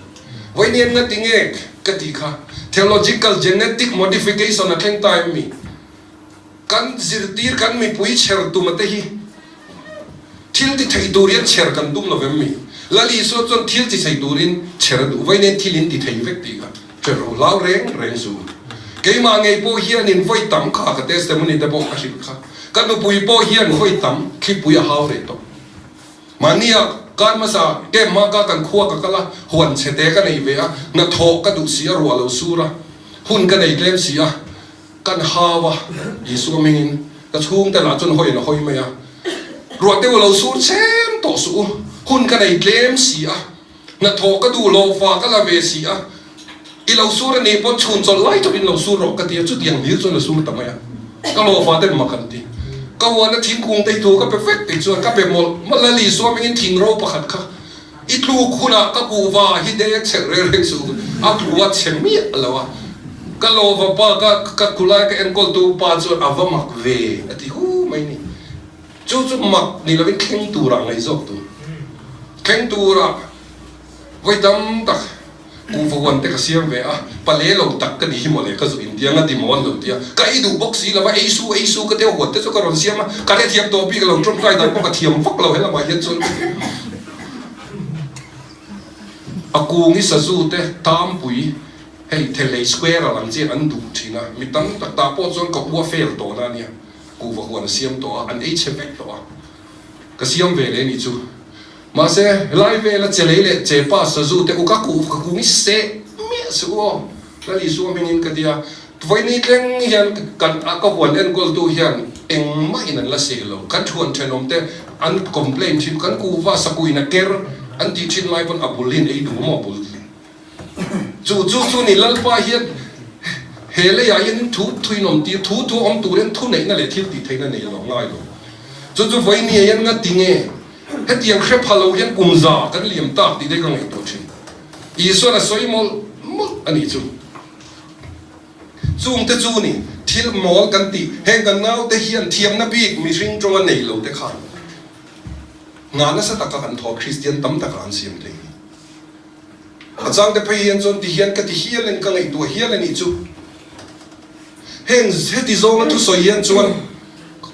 Vawiin nga ti nge ka tih kha theological genetic modification a thleng ta em mi? Kan zirtir kan mipui chher tuma te hi thil ti thei turin chher kan tum lo em mi? Lal Isua chuan thil ti thei turin chher a duh. Vawiin thil in ti thei vek tih kha hre rawh hlau reng reng suh u. Keimah ngei pawh hianin vawi tam kha ka testimony te pawh ka hrilh kha. Ka nupui pawh hian vawi tam thlipui a hau reh tawh. Mahnia kar hmasa camp hma ka kan khua ka kal a, huan chhete ka nei ve a, hnathawh ka duh si a, ruah lo sur a, hun ka nei tlem si a, kan hau a, Isua hmingin ka chhungte lah chuan hawiin a hawi mai a, ruah deuh a lo sur chem tawh suh u, hun ka nei tlem si a, Hnathawh ka duh lo fa ka la ve si a, i lo sur a nih pawn chhun chawlh lai chawpin lo sur rawh ka ti a, chutiang hlir chuan a sur ta mai a, ka lo fa ten mak an ti. Ka huana thingkung te hi thu ka pe vek tih chuan ka pe mawlh mawlh a, Lisua hmingin thing ro pakhat kha. I tluk hunah ka kuhva hi dek chhe reng reng suh a tlu a chhe miah lo a. Ka lawva pa ka ka khulai ka enkawltu pa chuan a va mak ve a ti hu mai ni. Chu chu mak ni lovin thleng turah ngaih zawk tur. Thleng turah vawi tam tak kuhva huan te ka siam ve a, pale lo tak ka ni hi mawle ka zu intiang a ti maw an lo ti a, ka ei duh bawk si lova ei su ei su ka tia huan te chu ka rawn siam a, ka hrethiam tawh bik lo tawngtai dan pawh ka thiam vak lo helamah hian chuan ka ti. A kung hi sazu te tampui hei thelei square a lang chian an duh thin a, mi tam tak tah pawh chuan ka ua fail tawhna a nia. Kuhva huan a siam tawh a, an ei chhe vek tawh a, ka siam ve leh nih chu. Mahse, helai vela che lei leh che pa sazu te u ka kuh ka kung i seh miah suh u aw, Lal Isua hmingin ka ti a. Vawiini tleng hian kan a ka huan enkawltu hian engmah in an la seh lo. Kan thuan thenawm te an complain thin, kan kuhva sakuin a ker an tih thin lai pawn a bul hi an ei duh maw a bul. Chu chu chu ni Lalpa hian he leiah hian thu thuinawm tir, thu thu awm turin thuneihna leh thil tih theihna nei lo ngai lo. Chu chu vawinia hian nga ti nge hetiang hre pha lo hian kum za kan liam tak tih te ka ngaihtuah thin. Isuan a sawi mawlh mawlh a nih chu. Chungte chu ni thil mawl kan tih, heng kan naute hian thiamna bik mihring tawnga nei lo te khan hna nasa taka kan thawh Kristian tam takah an siam thei ni. A changte phei hian chuan ti hian ka ti hial in ka ngaihtuah hial a nih chu. Heng heti zawnga thusawi hian chuan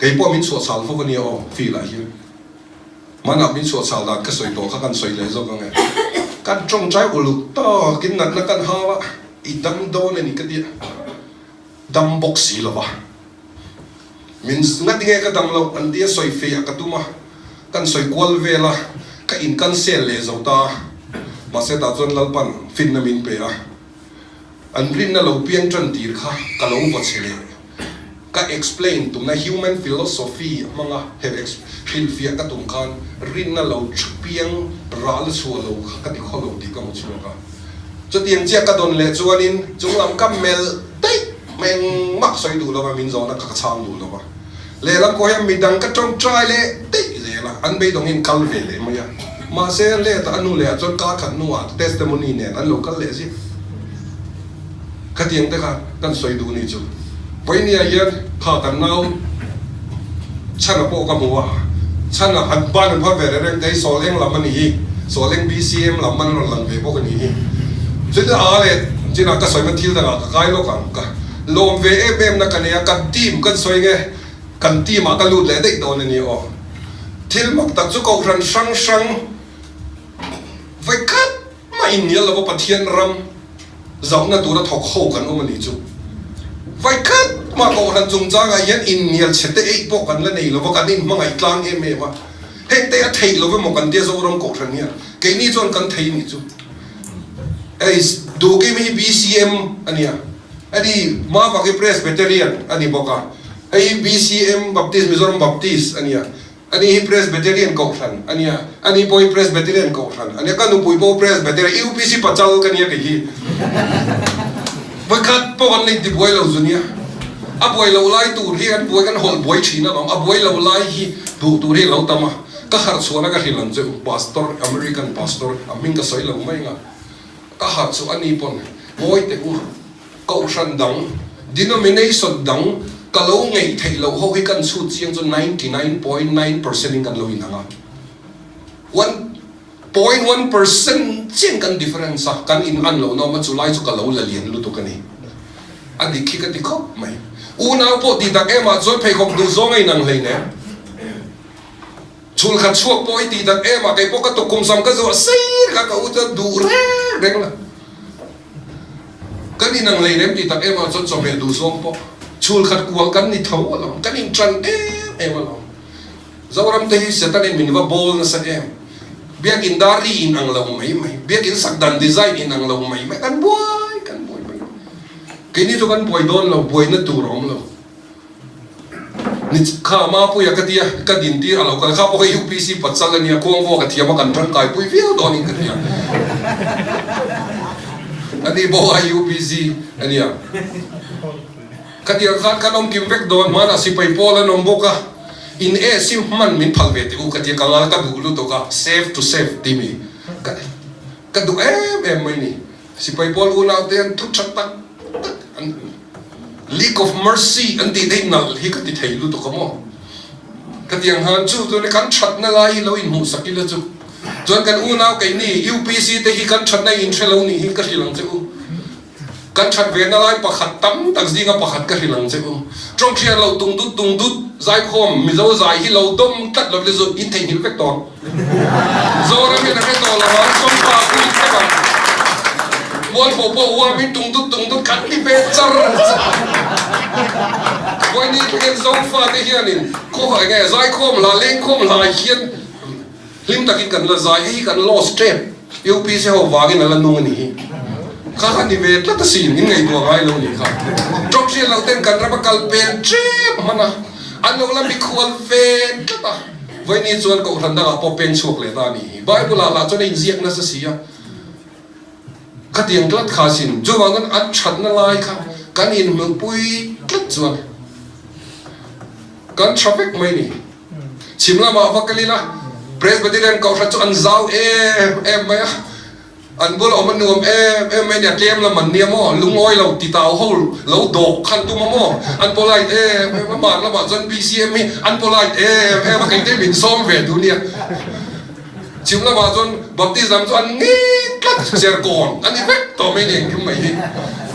kei pawh min chhuahchhal fo a nia aw field ah hian. Hmanah min chhuahchhal dan ka sawi tawh kha kan sawi leh zawk ang e. Kan tawngtai uluk tawkin natna kan hau a, i dam dawn a ni ka ti a. Dam bawk si lo va. Min ngati nge ka dam loh an tia sawi fei ah ka tum a, kan sawi kual vel a, ka in cancel leh zo ta a. Mahse tah chuan Lalpan finna min pe a, an rinna lo piang tan tir kha ka lo vaw chhe leh. Ka explain tumna human philosophy hmanga he hrilhfiah ka tum khan rinna lo piang rah la chhuah lo kha ka ti khaw lo tih ka hmu chhuak a. Chutiang chiah ka dawn leh chuanin chunglam ka melh daih mai engmah sawi duh lova min zawhna kha ka chhang duh lova. Lehlam pawh hian midang ka tawngtai leh daih zel a, an beidawngin kal ve leh mai a. Mahse let a nu leh ah chuan kar khat hnuah testimony nen an lo kal leh ziah. Khatiang te kha kan sawi duh ni chu. Vawinia hian kha kan nau Chhana pawh ka hmu a, Chhana an ban an phar ve reng reng te hi Sawleng lam a ni hi, Sawleng BCM lam an rawn lang ve bawk a ni hi. Chutin a leh chinah ka sawi hman thil dangah ka kai lawk ang, ka lawm ve em em na ka nei a, kan team kan sawi nge kan team ah ka lut leh daih dawn a ni aw. Thil mak tak chu kohhran hrang hrang vawikhat mah innial lova Pathian ram zauhna tura thawk ho kan awm a nih chu. Vaikhat mah Kohhran chungchangah hian innial chhe te eih pawh kan la nei lova, kan inhmangaih tlang em em a. Heng te a theih lo emaw kan tia Zoram Kohhran hian keini chuan kan thei nih chu. Hei Duhkim hi BCM a nia, ani Mavaki Presbyterian a ni bawk a, hei hi BCM Baptist Mizoram Baptist a nia. Ani hi Presbyterian Kohhran a nia, ani pawh hi Presbyterian Kohhran a nia, ka nupui pawh Presbyterian, UPC pachal ka nia kei hi. Vawikhat pawh kan la intibuai lo zu nia. A buai loh lai tur hi kan buai, kan hawlh buai thin alawm, a buai loh lai hi duh tur hi a lo tam a. Ka harh chhuahna ka hrilh ang che u, Pastor, American Pastor, a hming ka sawi lo mai nga, ka harh chu ani pawn ngawi teh u. Kohhran dang, denomination dang ka lo ngeih theih loh ho hi kan chhut chiang chu 99.9 percent in kan lo inang a. 1.1 percent chiang kan difference a, kan in an lohna awm a, chu lai chu ka lo la lian lutuk a ni. A dik hi ka ti khawp mai. Unau pawh ti tak em ah chuan pheikhawk duh zawng a inang hleinem. Chhul khat chhuak pawh i tih tak em ah kei pawh ka tukkum sam ka zuah sei kha ka u chuan duh reng reng la. Kan inang lei rem tih tak em ah chuan chawhmeh duh zawng pawh chhul khat kual kan ni tho alawm, kan intan em em alawm. Zoram te hi Satan in min va bawl nasa em. Biakin dar ri inang lo mai mai, biakin sak dan design inang lo mai mai, kan buai kan buai mai. Keini chu kan buai dawn lo, buaina tur a awm lo. Ni kha Mapuia ka tia ka din tir a lo kal kha pawh kha UPC pachal a nia khuangvua ka thiam a kan tangkai pui viau dawn in ka tia a ni pawh kha UPC a nia khatiang khan kan awm kim vek dawn hmanah sipai pawl an awm bawk a in AC hman min phal ve teh u ka tia ka ngal ka duh lutuk a save to save ti mi ka. Ka duh em em mai ni. Sipai pawl unau te hian thu tha tak tak an League of Mercy an tih te hi nalh hi ka ti thei lutuk a maw? Ka ti ang han chu chuan kan thatna lai hi lo inhmuhsak ila chu chuan kan unau keini UPC te hi kan thatna in hre lo nih hi ka hrilh ang che u. Kan that ve na lai pakhat tam tak zinga pakhat ka hrilh ang che u. Tawngthliar lo tung dut tung dut zaikhawm Mizo zai hi lo dawm tlat lo le zu in theihnghilh vek tawh ang. Zoram hian a hre tawh lo ang, Sawmpa pui thlep ang. Mualpho pawh uam in tung dut tung dut kan ti ve char char. Vawiin hian Zofa te hianin khaw enge zaikhawm hla lengkhawm hlai hian Hlim takin kan la zai, hei hi kan lost tep, UPC ho vangin a la nung a nih hi. Kha kha ni ve tlat asin, in ngaihtuah ngai lo nih kha. Tawk hriat loh ten kan ram a kal pel tep hman a, an lo la mikhual ve tlat a. Vawiini chuan Kohhran dangah pawh peng chhuak leh ta a nih hi. Bible ah lah chuan a inziak nasa si a. Khatiang tlat kha asin, chuvang chuan an thatna lai kha kan inhmuhpui tlat chuan kan tha vek mai ni. Chhim lamah va kal ila Presbyterian Kohhran chu an zau em em mai a, an bula awm a nuam em em mai a ni, a tlem lam an nia maw, lungawi lo titau ho lo dawh khan tum a maw, an polite em em a, hmar lamah chuan BCM hi an polite em em a, kei te min sawm ve duh nia. Chhim lamah chuan Baptist lam chu an ngeng tlat, Serkawn a ni vek tawh mai ni engkim mai hi,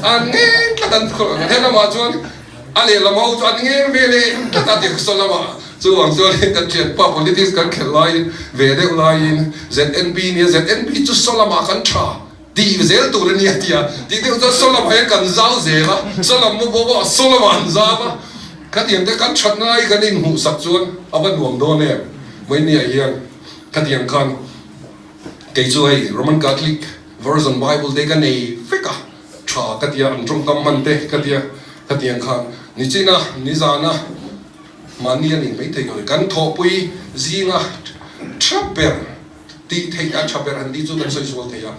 an ngeng tlat an helamah chuan A lehlam ho chu an ngeng ve leh tlat a dik saw lamah chuvang chuanin kan thianpa politics kan khelh laiin ve deuh laiin ZNP nia ZNP chu saw lamah kan tha tih zel tur a nia tia tih deuh chuan saw lamah hian kan zau zel a saw lam maw pawh saw lamah an zau a khatiang te kan that ngai kan inhmuhsak chuan a va nuam dawn em Vawinia hian khatiang khan kei chu hei Roman Catholic Version Bible te ka nei vek a. Tha ka tia an tawngkam hman te ka tia khatiang khan nichina nizana mahni a nih mai thei lo kan thawhpui zinga tha ber tih theih a tha ber han tih chu kan sawi sual thei a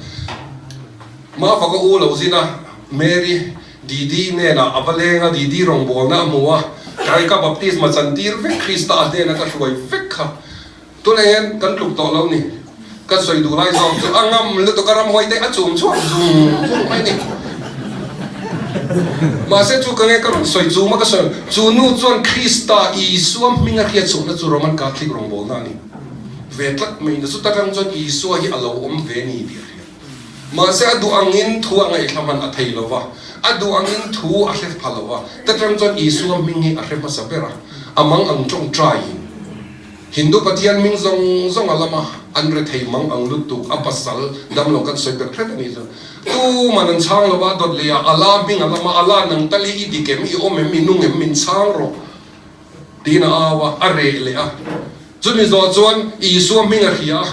Mafaka u lo zina Mary Didi hnenah a va leng a Didi rawngbawlna a hmu a kai ka baptisma chantir vek Krista a hnena ka hruai vek kha Tunah hian kan tluk tawh lo ni. Ka sawi duh lai zawk chu a ngam lutuk a ramhuai te a chum chhuak zung zung mai ni. Mahse chu ka nge ka rawn sawi chum a ka sawi chu nu chuan Krista Isua hming a hriat chhuahna chu Roman Catholic rawngbawlna a ni ve tlat mai na chuta tang chuan Isua hi a lo awm ve ni tih a hria. Mahse a duh angin thu a ngaihthla hman a thei lo va, a duh angin thu a hre pha lo va, ta tang chuan Isua hming hi a hre hmasa ber a, a mang ang tawngtaiin. Hindu Pathian hming zawng zawng a lama an rethei mang ang lutuk a pasal damlo kan sawi ber hret a nih chu. Tuman an chhang lo va, dawt leh ah Allah hming a lama Allah nang tal hi i dik em, i awm em, i nung em, min chhang rawh tiin a au a, a reh leh a. Chumi zawh chuan Isua hming a hria a,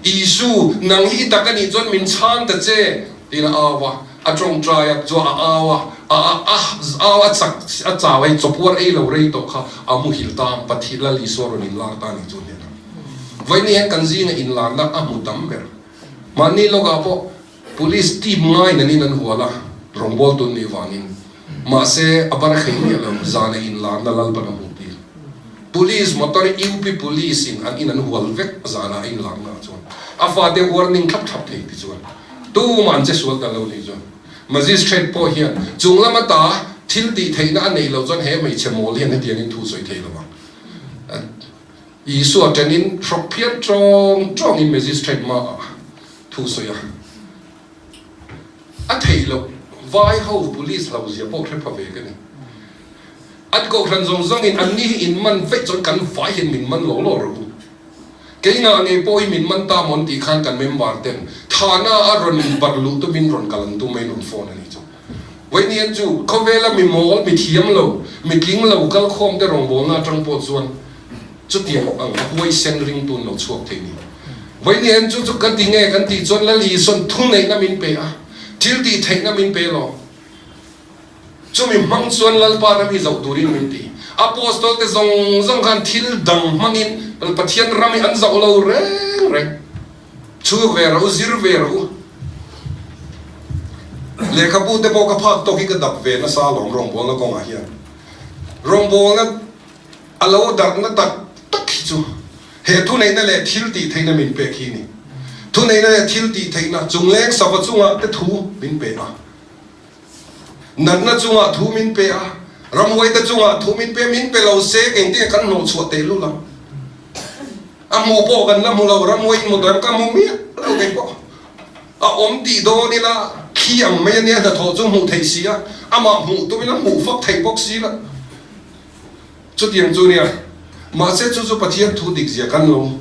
Isu, nang hi i tak a nih chuan min chhang ta che tiin a au a. A tawngtai a, chuan a au a, a a au a chak a chau a, chawpuar ei lo rei tawh kha a muhil ta ang, Pathian Lal Isua rawn inlar ta a nih chu hnenah. Vawiin hian kan zinga inlarna a hmu tam ber. Mahni lawkah pawh Police team ngai nanin an hual a, rawngbawltu an nih vangin. Mahse, a bar khei miah lo, zana inlarna Lalpan a hmuh tir. Police motor UP Police in an in an hual vek zana a inlarna ah chuan a fate warning thlap thlap thei ti chuan tumah an che sual ta lo nih chuan Magistrate pawh hian chung lama ta thil tih theihna a neih loh chuan he hmeichhe mawl hian hetiang in thu sawi thei lo ang. Isua ṭenin hrawk phian ṭawng ṭawngin Magistrate hma ah thu sawi a. A theih loh, vai ho police lo zia pawh hre pha ve ka ni. An kohhran zawng zawngin an ni hi in man veih chuan kan vai hian min man lo lo rawh u. Kei ngah ngei pawh hi min man ta maw an tih khan kan member ten thana a rawn barh luh tumin rawn kal an tum a in rawn phone a nih chu. Vawiin chu khawvela mi mawl, mi thiam lo, mi tling lo kal khawm te rawngbawlna atang pawh chuan chutiang ang huaisen ringtu an lo chhuak thei ni. Vawiin chu chu ka ti nge kan tih chuan Lal Isuan thuneihna min pe a, thil tih theihna min pe lo. Chumi hmang chuan Lalpa ram hi zoh turin min ti. Apostol te zawng zawng khan thil dang hmangin Pathian ram hi an zoh lo reng reng. Chhuk ve rawh u, zir ve rawh u. Lehkhabu te pawh ka phak tawk hi ka dap ve nasa alawm rawngbawlna kawngah hian. Rawngbawlna a lo darhna tak tak hi chu he thuneihna leh thil tih theihna min pek hi a ni. Thuneihna leh thil tih theihna chungleng sava chungah te thu min pe a. Natna chungah thu min pe a, ramhuaite chungah thu min pe a, min pe lo se engtinge kan hnawhchhuah teh lul ang. A hmuh pawh kan la hmu lo, ramhuai in hmu tawh em ka hmu miah lo kei pawh. A awm tih dawn ila thli ang mai ania hnathawh chu hmuh theih si a, amah hmuh tum ila hmuh fak theih bawk si la. Chutiang chu nia, mahse chu chu Pathian thu dik zia kan lo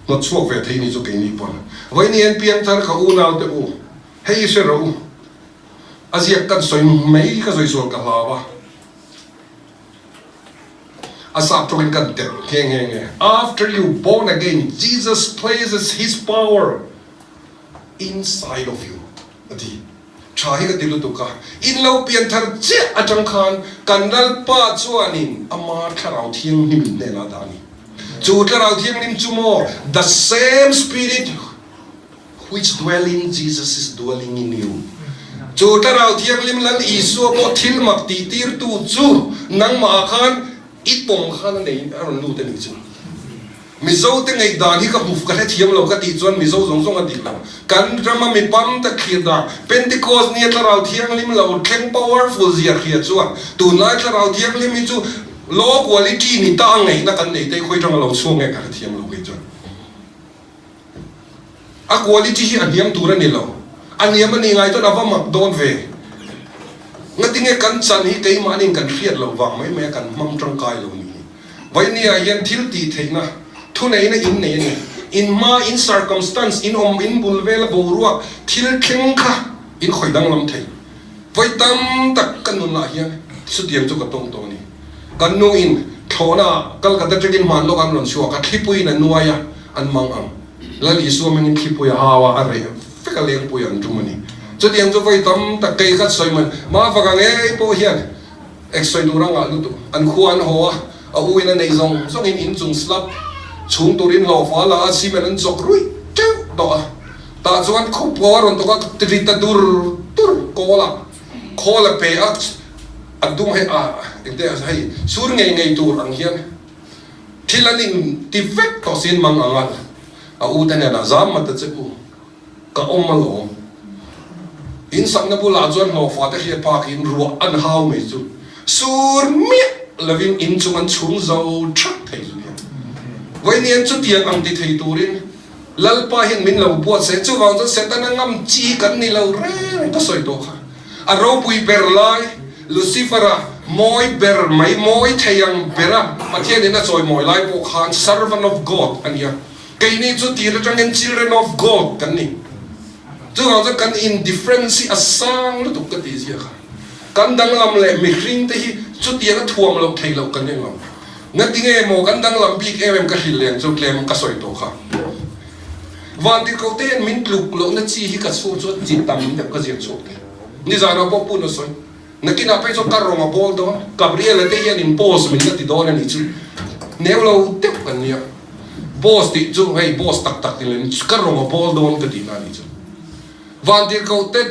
hnawtchhuak ve thei ni chu keini pawn. Vawiin en piangthar ka unaute u. Hei i hre rawh u, a ziak kan sawi mai ka sawi sual ka hlau a, a sap tawkin kan telh nghe nghe nge, After you born again, Jesus places his power inside of you a ti. Tha hi ka ti lutuk a, in lo pian thar chiah atang khan kan Lalpa chuanin ama Thlarau Thianghlim in hnenah a dah a ni. Chu Thlarau Thianghlim chu maw the same spirit Which dwell in Jesus is dwelling in you. Chu Thlarau Thianghlim Lal Isua pawh thil mak tih tirtu chu nangmah ah khan i tawng khan a nei a rawn lut a nih chu. Mizo te ngaihdan hi ka hmu ka hrethiam lo ka tih chuan Mizo zawng zawng a dik lo. Kan rama mi pam tak thlir dan Pentecost nia Thlarau Thianghlim lo thleng powerful zia hria chuan tunlai Thlarau Thianghlim hi chu low quality ni ta a ngaihna kan nei te khawi tanga lo chhuak nge ka hrethiam lo kei chuan. A quality hi a hniam tur a ni lo. A hniam a nih ngai chuan a va mak dawn ve. Ngatinge kan chan hi keimahniin kan hriat loh vang mai mai a kan hmang tangkai lo ni hi. Vainia hian thil tih theihna, thuneihna in nei a ni. In hma, in circumstance, in awm, in bul vela boruak thil thleng kha in khawih danglam thei. Vawi tam tak ka nunah hian chutiang chu ka tawng tawh a ni. Kan nuin thlawhna Calcutta tangin hman lawk an rawn chhuak a, thlipuiin a nuai a, an mang ang. Lal Isua mingin thlipui a hau a, a reh vek a, lengpui an tum a ni. Chutiang chu vawi tam tak kei ka sawi mai. Mafaka ngei pawh hian ek sawi tur a ngah lutuk. An khua an haw a, a u in a neih zawng zawngin inchung slab chhung turin hlawhfa la a, cement an chawk ruih teuh tawh a. Tah chuan khawpua a rawn tawk a, ri ta dur dur kawl a, khawl a pe a, a dum hei a engte ah hei sur ngei ngei tur ang hian thil an in ti vek tawh siin mang ang a, a u te hnenah zam mat a che u, ka awm alawm. In sakna bulah chuan hlawhfa te hriat phakin ruah an hau mai chu sur miah lovin in chung an chhung zo thak thei chu nia. Vawiin chutiang ang ti thei turin Lalpa hian min lo buatsaih chuvang chuan Setana ngam chi kan ni lo reng ka sawi tawh kha. A ropui ber lai Lucifer-a mawi ber mai, mawi thei ang bera Pathianin a chawimawi lai pawh khan servant of God a ni a. Keini chu tir atangin children of God kan ni. Chuvang chuan kan in difference hi a sang lutuk ka tih zia kha. Kan danglam leh mihring te hi chutiang a thuam loh theih loh kan eng lo. Ngatinge maw kan danglam bik em em ka hrilh leng chu tlem ka sawi tawh kha. Vantirhkoh te hian min tluk lohna chi hi ka chhung chuan chi tam deuh ka ziak chhuak thei. Nizanah pawh pun a sawi. Nakinah phei chuan ka rawng a bawl dawn. Gabriel-a te hian in boss min la ti dawn a nih chu. Neu lo deuh kan nia. Boss tih chu hei boss tak tak ti lo in ka rawng a bawl dawn ka tihna a nih chu. Vantirhkoh te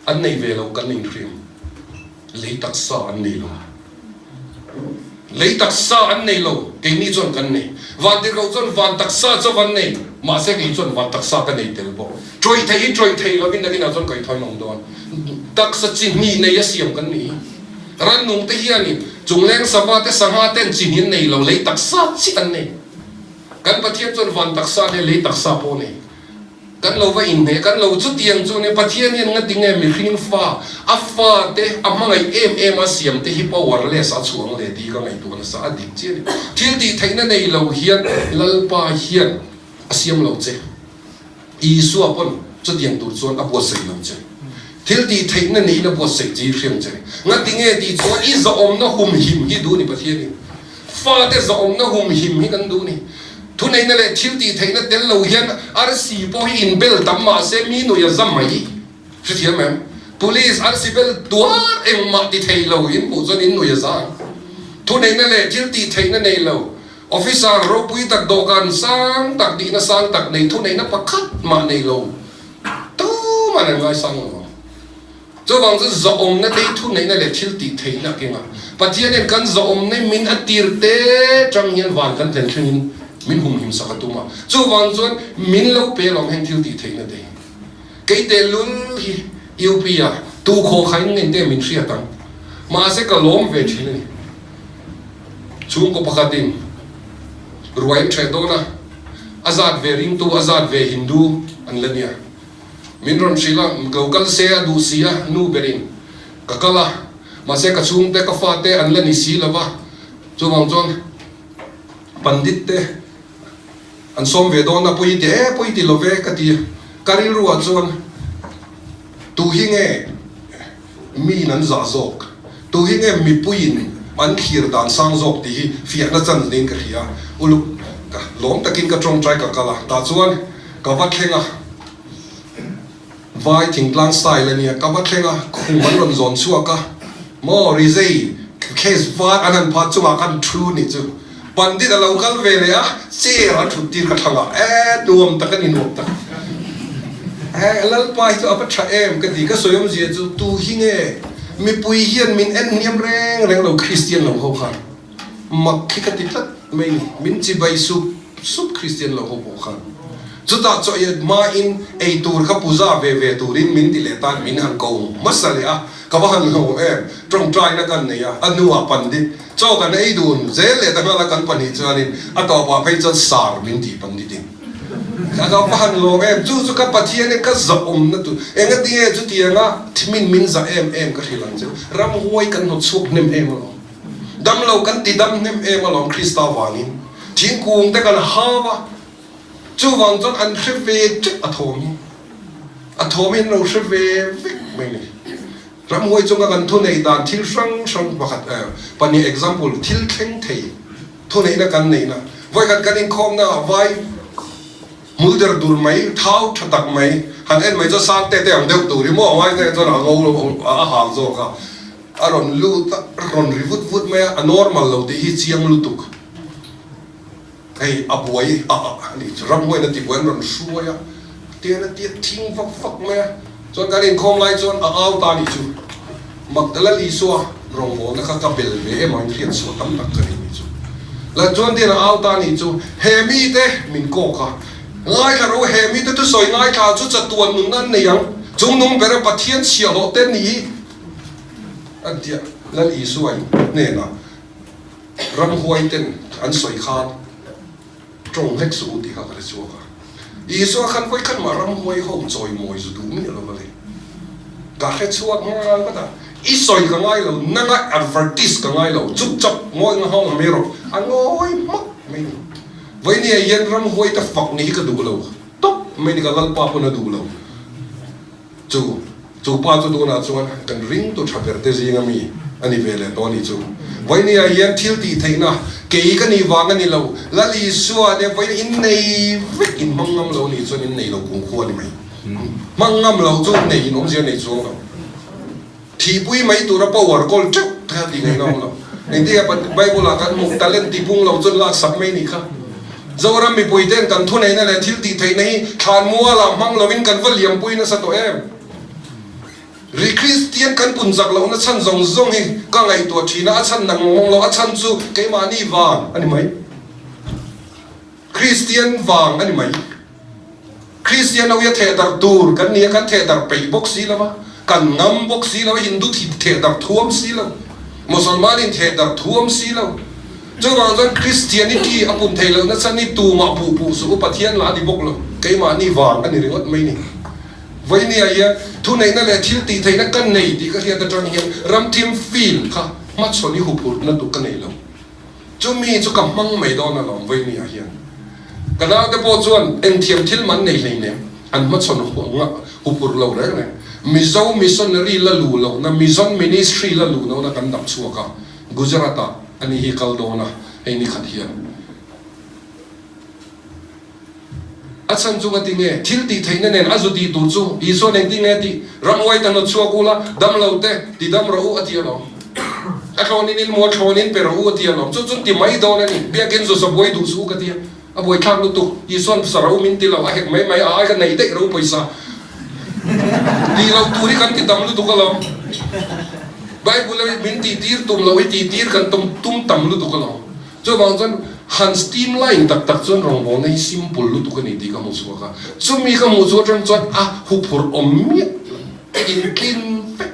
an nei ve lo kan inhrim. Lei taksa an nei lo. Lei taksa an nei lo, keini chuan kan nei. Vantirhkoh chuan van taksa chu van nei, mahse kei chuan van taksa ka nei tel bawk. Ṭawih theih hi ṭawih thei lovin nakinah chuan kaih thawi awm dawn. Taksa chi hnih nei a siam kan ni hi. Rannung te hianin chungleng sava te sangha ten chi hnih an nei lo, lei taksa chiah an nei. Kan Pathian chuan van taksa leh lei taksa pawh a nei. Kan lo va inhne, kan lo chutiang chu nia Pathian hian ngatinge mihring fa, a fa te a hmangaih em em a siam te hi powerless a chhuang leh tih ka ngaihtuah nasa, a dik chiah a ni. Thil tih theihna nei lo hian Lalpa hian a siam lo che. Isua pawn chutiang tur chuan a buatsaih lo che. Thil tih theihna neiin a buatsaih chi hriang che. Ngatinge tih chuan i zahawmna humhim hi duh ni Pathian in. Fate zahawmna humhim hi kan duh ni. Thuneihna leh thil tih theihna tel lo hian arsi pawh hi inbel tam mah se mi nuih a za mai. Hrethiam em? Police arsi bel tuar engmah ti thei lo in hmuh chuan in nuih a za ang. Thuneihna leh thil tih theihna nei lo officer ropui tak dawhkan sang tak dihna sang tak nei thuneihna pakhat mah nei lo tuman an ngaisang lo ang. Chuvang chu zawhawmna te hi thuneihna leh thil tih theihna a keng a. Pathian hian kan zawhawmna hi min a tir te chang hian van kan thlen thlengin. Min humhim sak a tum a. Chuvang chuan min lo pe lawm heng thil tih theihna te hi. Kei tehlul hi UP a tu khaw khain nge te min hriat ang. Mahse ka lawm ve thin a ni. Chhungkaw pakhatin ruai an ṭheh dawn a, a zat ve ringtu, a zat ve Hindu an la nia. Min rawn hrilh a, lo kal se a duh si a, nu berin ka kal a, mahse ka chhungte ka fate an la ni si lo va, chuvang chuan Pandit te an sawm ve dawn a, pawi ti e, pawi ti lo ve ka ti. Ka rilruah chuan tu hi nge miin an zah zawk, tu hi nge mipuiin an thlir dan sang zawk tih hi fiahna chan niin ka hria. Uluk ka lawm takin ka tawngtai ka kal a, tah chuan ka va thleng a. Vai thingtlang style a nia, ka va thleng a, khum an rawn zawn chhuak a, maw Rizei case var an han phat chungah khan thu nih chu Pandit a lo kal ve leh a, chair a thut tir ka thlang a, eh nuam tak a ni nuam tak eh Lalpa hi chu a va tha em ka ti, ka sawi awmzia chu tu hi nge mipui hian min en hniam reng reng lo Kristian lo ho khan. Mak hi ka ti tlat mai ni, min chibai sup sup Kristian lo ho pawh khan. Chutah chaw i hmain ei tur kha puja ve ve turin min ti leh tan min han ko hmasa leh a, ka va han hlawm em, tawngtaina kan nei a, a hnuah pandit chaw kan ei dun zel leh ta nghal a kan pahnih chuanin a tawpah phei chuan sar min ti pandit in. Ka va han hlawm em, chu chu ka Pathianin ka zahawmna tur, engatinge chutianga min min zah em em ka hrilh ang che u, ramhuai kan hnawtchhuak hnem em alawm. Damlo kan ti dam hnem em alawm Krista vangin thingkung te kan hau a, chuvang chuan an hre ve teuh a thawm hi, a thawm hi an lo hre ve vek mai ni. Ramhuai chunga kan thuneih dan thil hrang hrang pakhat pahnih example thil thleng thei thuneihna kan neihna vawikhat kan inkhawmna ah vai hmul der dur mai thau tha tak mai han en mai chuan sang te te ang deuh tur hi maw a ngai chuan a ngo lo a hang zawk a. A rawn lut a, a rawn ri vut vut mai a, a normal lo tih hi chiang lutuk. Hei a buai a a ni chu ramhuain a tibuai an rawn hruai a, tian a tia thing vak vak mai a, chuan kan inkhawm lai chuan a au ta nih chu Magdala Isua rawngbawlna kha ka bel ve em ang in hriat chhuah tam tak ka nei nih chu. La chuan tian a au ta nih chu he mite min kawk a, ngaithla ro he mite thusawi ngaithla chu chatuan nunna an nei ang, chungnung bera Pathian chhiahhlawh te ni hi. An ti a, Lal Isua in hnenah ramhuai ten an sawi khan tawng hlek suh u tih kha ka hre chhuak a. Isua khan vawikhat mah ramhuai ho chawimawi zu duh miah lo va le. Ka hre chhuak nghal vat a, i sawi ka ngai lo, nanga advertise ka ngai lo, chup chap ngawi nga hawng mai rawh, a ngawi hmak mai ni. Vawinia hian ramhuai te fak ni hi ka duh lo tawp mai ni, ka Lalpa pawn a duh lo. Chu chu pa chu tunah chuan kan ringtu tha ber te zinga mi a ni ve leh tawh a ni chu. Vawinia hian thil tih theihna kei ka nih vang a ni lo, Lal Isua nia vawiin in nei vek in hmang ngam lo nih chuan in nei lo kumkhua a ni mai. Hmang ngam lo chu nei in awmzia nei chuang lo. Thihpui mai tura power kawl teuh te kha tih ngaihna awm lo. Engtin nge Bible ah kan hmuh talent tihpung lo chuan laksak mai nih kha. Zoram mipui ten kan thuneihna leh thil tih theihna hi thlanmual ah hmang lovin kan va liampui nasa tawh em? Ri Kristian kan pun zak lohna chhan zawng zawng hi ka ngaihtuah thin a, a chhan nang mawng lo, a chhan chu keimahni vang a ni mai. Kristian vang a ni mai. Kristian ho hi a thehdarh tur kan ni a, kan thehdarh peih bawk si lo a, kan ngam bawk si lo a, Hindu thehdarh thuam si lo, Mosolman in thehdarh thuam si lo. Chuvang chuan Christianity a pun theih lohna chhan hi tumah puh puh suh u, Pathian lah a ni bawk lo, keimahni vang a ni ringawt mai ni. Vawinia hian thuneihna leh thil tih theihna ka nei tih ka hriat atang hian ramthim field kha hmachhawn i huphurhna tur ka nei lo. Chumi chu ka hmang mai dawn alawm Vawinia hian. Ka naute pawh chuan engthiam thil man nei hleinem an hmachhawn huphurh lo reng reng. Mizo missionary la luh lohna, Mizon ministry la luh lohna kan dap chhuak a, Gujarat ah a ni hi kal dawn a, hei ni khat hian. A chhan chu ngati nge? Thil tih theihna nen a zu tih tur chu Isua'n engtin nge a tih? Ramhuai ta hnawt chhuak u la, dam lo te, ti dam rawh u a ti alawm. A thlawnin in mual thlawnin pe rawh u a ti alawm. Chu chuan ti mai dawn a ni. Biakin zu sa buai duh suh u ka ti a, a buaithlak lutuk. Isua'n sa ro min ti lo, a hek mai mai a, ai ka neih daih ro pawisa. Tih loh tur hi kan ti tam lutuk alawm. Bible a min tih tir tum loh hi tih tir kan tum tam lutuk alawm. Chuvang chuan. Han steam line tak tak chuan rawngbawlna hi simple lutuk a ni tih ka hmuh chhuak a. Chumi ka hmuh chu atang chuan a huphurh awm miah lo. Intlin vek.